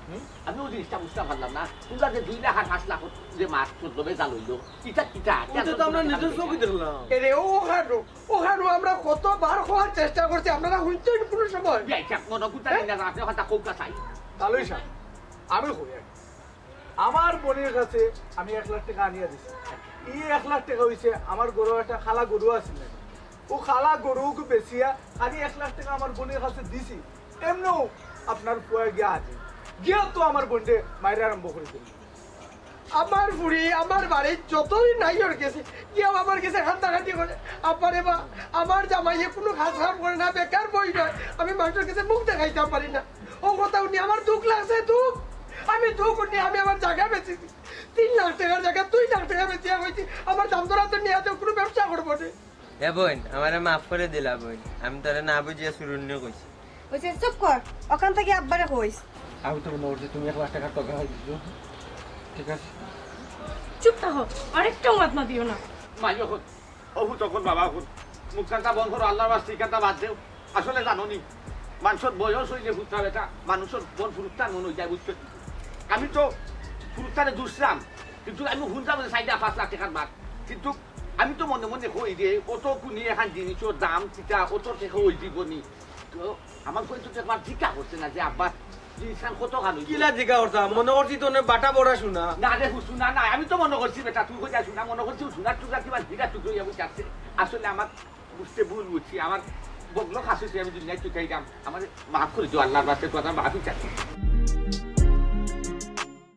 হুম? আমি ওই জিনিসটা বুঝতে পারলাম না, তুমরা যে দুই লাখ আর পাঁচ লাখ যে মাছ চোদ্দ বেজা লইলো, ইটা কিতা? ওইটা তো আমরা নিজের চোখে দেখলাম। এরে, ও হারু, ও হারু, আমরা কতবার কওয়ার চেষ্টা করছি, আপনারা হুনছইন কোনো সময়? বিয়াই সাহেব, মনে করতে নেই না, আপনি কথা কৌকা চাই। তালই সাহেব, আমি কই আর। আমার বোনের কাছে আমি এক লাখ টেকা আনিয়া দিছি। এই এক লাখ টেকা হইছে আমার গরু, একটা কালা গরু আছিল না? ও কালা গরুকে বেচিয়া আমি এক লাখ টেকা আমার বোনের কাছে দিছি। এমনও আপনার পুয়া গিয়া আছে, গিয়া তো আমার বোনরে মাইরা আরম্ভ করে দিল। আমার ফুড়ি আমার বাড়িত যতদিন নাই ওর গেছে, গিয়াও আমার গেছে কান্দাকাটি করে, "আব্বা রে বা, আমার জামাইয়ে কোনো কাজ কাম করে না, বেকার বই রয়, আমি মানুষের গেছে মুখ দেখাইতাম পারি না।" ও কথা হুনি আমার দুখ লাগছে, দুখ। আমি দুখ হুনি আমি আমার জাগা বেচিছি। তিন লাখ টেকার জাগা দুই লাখ টেকা বেচিয়া কইছি, আমার দাম ধরা তো নিয়ে তো কোনো ব্যবসা করবো না। এ বইন, আমারে মাফ করে দিলা বইন, আমি তোরে না বুঝিয়া চুরুন্নি কইছি। ওই যে চুপ কর, ওখান থেকে আব্বারে কইস। আমি তো মনে করছি তুমি এক লাখ টেকার ঠকা খাই দিছো। ঠিক আছে। চুপ থাকো, আরেকটাও মাত না দিও না। মাইও হন, ও হুত হন, বাবা হন, মুখ কান্তা বন্ধ করো, আল্লাহর ওয়াস্তে কান্তা বাদ দেও। আসলে জানো নি, মানুষের বয়স হইলে হুতরা বেটা, মানুষের মন ফুরুত্তার মন হয়ে যায়, বুঝছো? আমি তো ফুরুত্তারে দুষলাম, কিন্তু আমি হুনতাম যে চাইটা পাঁচ লাখ টেকার মাত, কিন্তু আমি তো মনে মনে কই যে অত কুনি এখান জিনিসের দাম কিতা, অত টেকা হই দিব নি। তো আমার কই তো একবার জিজ্ঞা করছে না যে আব্বা জিনিসখান কত খান হইব? কিলা জিজ্ঞা করতাম? মনে করছি তো অনেক বাটা বড়া শোনা। না রে, হুসু না, না, আমি তো মনে করছি বেটা, তুই কই যাস না, মনে করছি হুসু না, টুকরা কিবা হীরা টুকরো ইয়া বুঝে আসছে। আসলে আমার বুঝতে ভুল বুঝছি, আমার বগলো খাসু আমি দুনিয়ায় তুই খাইতাম, আমার মাফ করে দিও, আল্লাহর বাস্তে তুই আমার মাফই চাচ্ছি।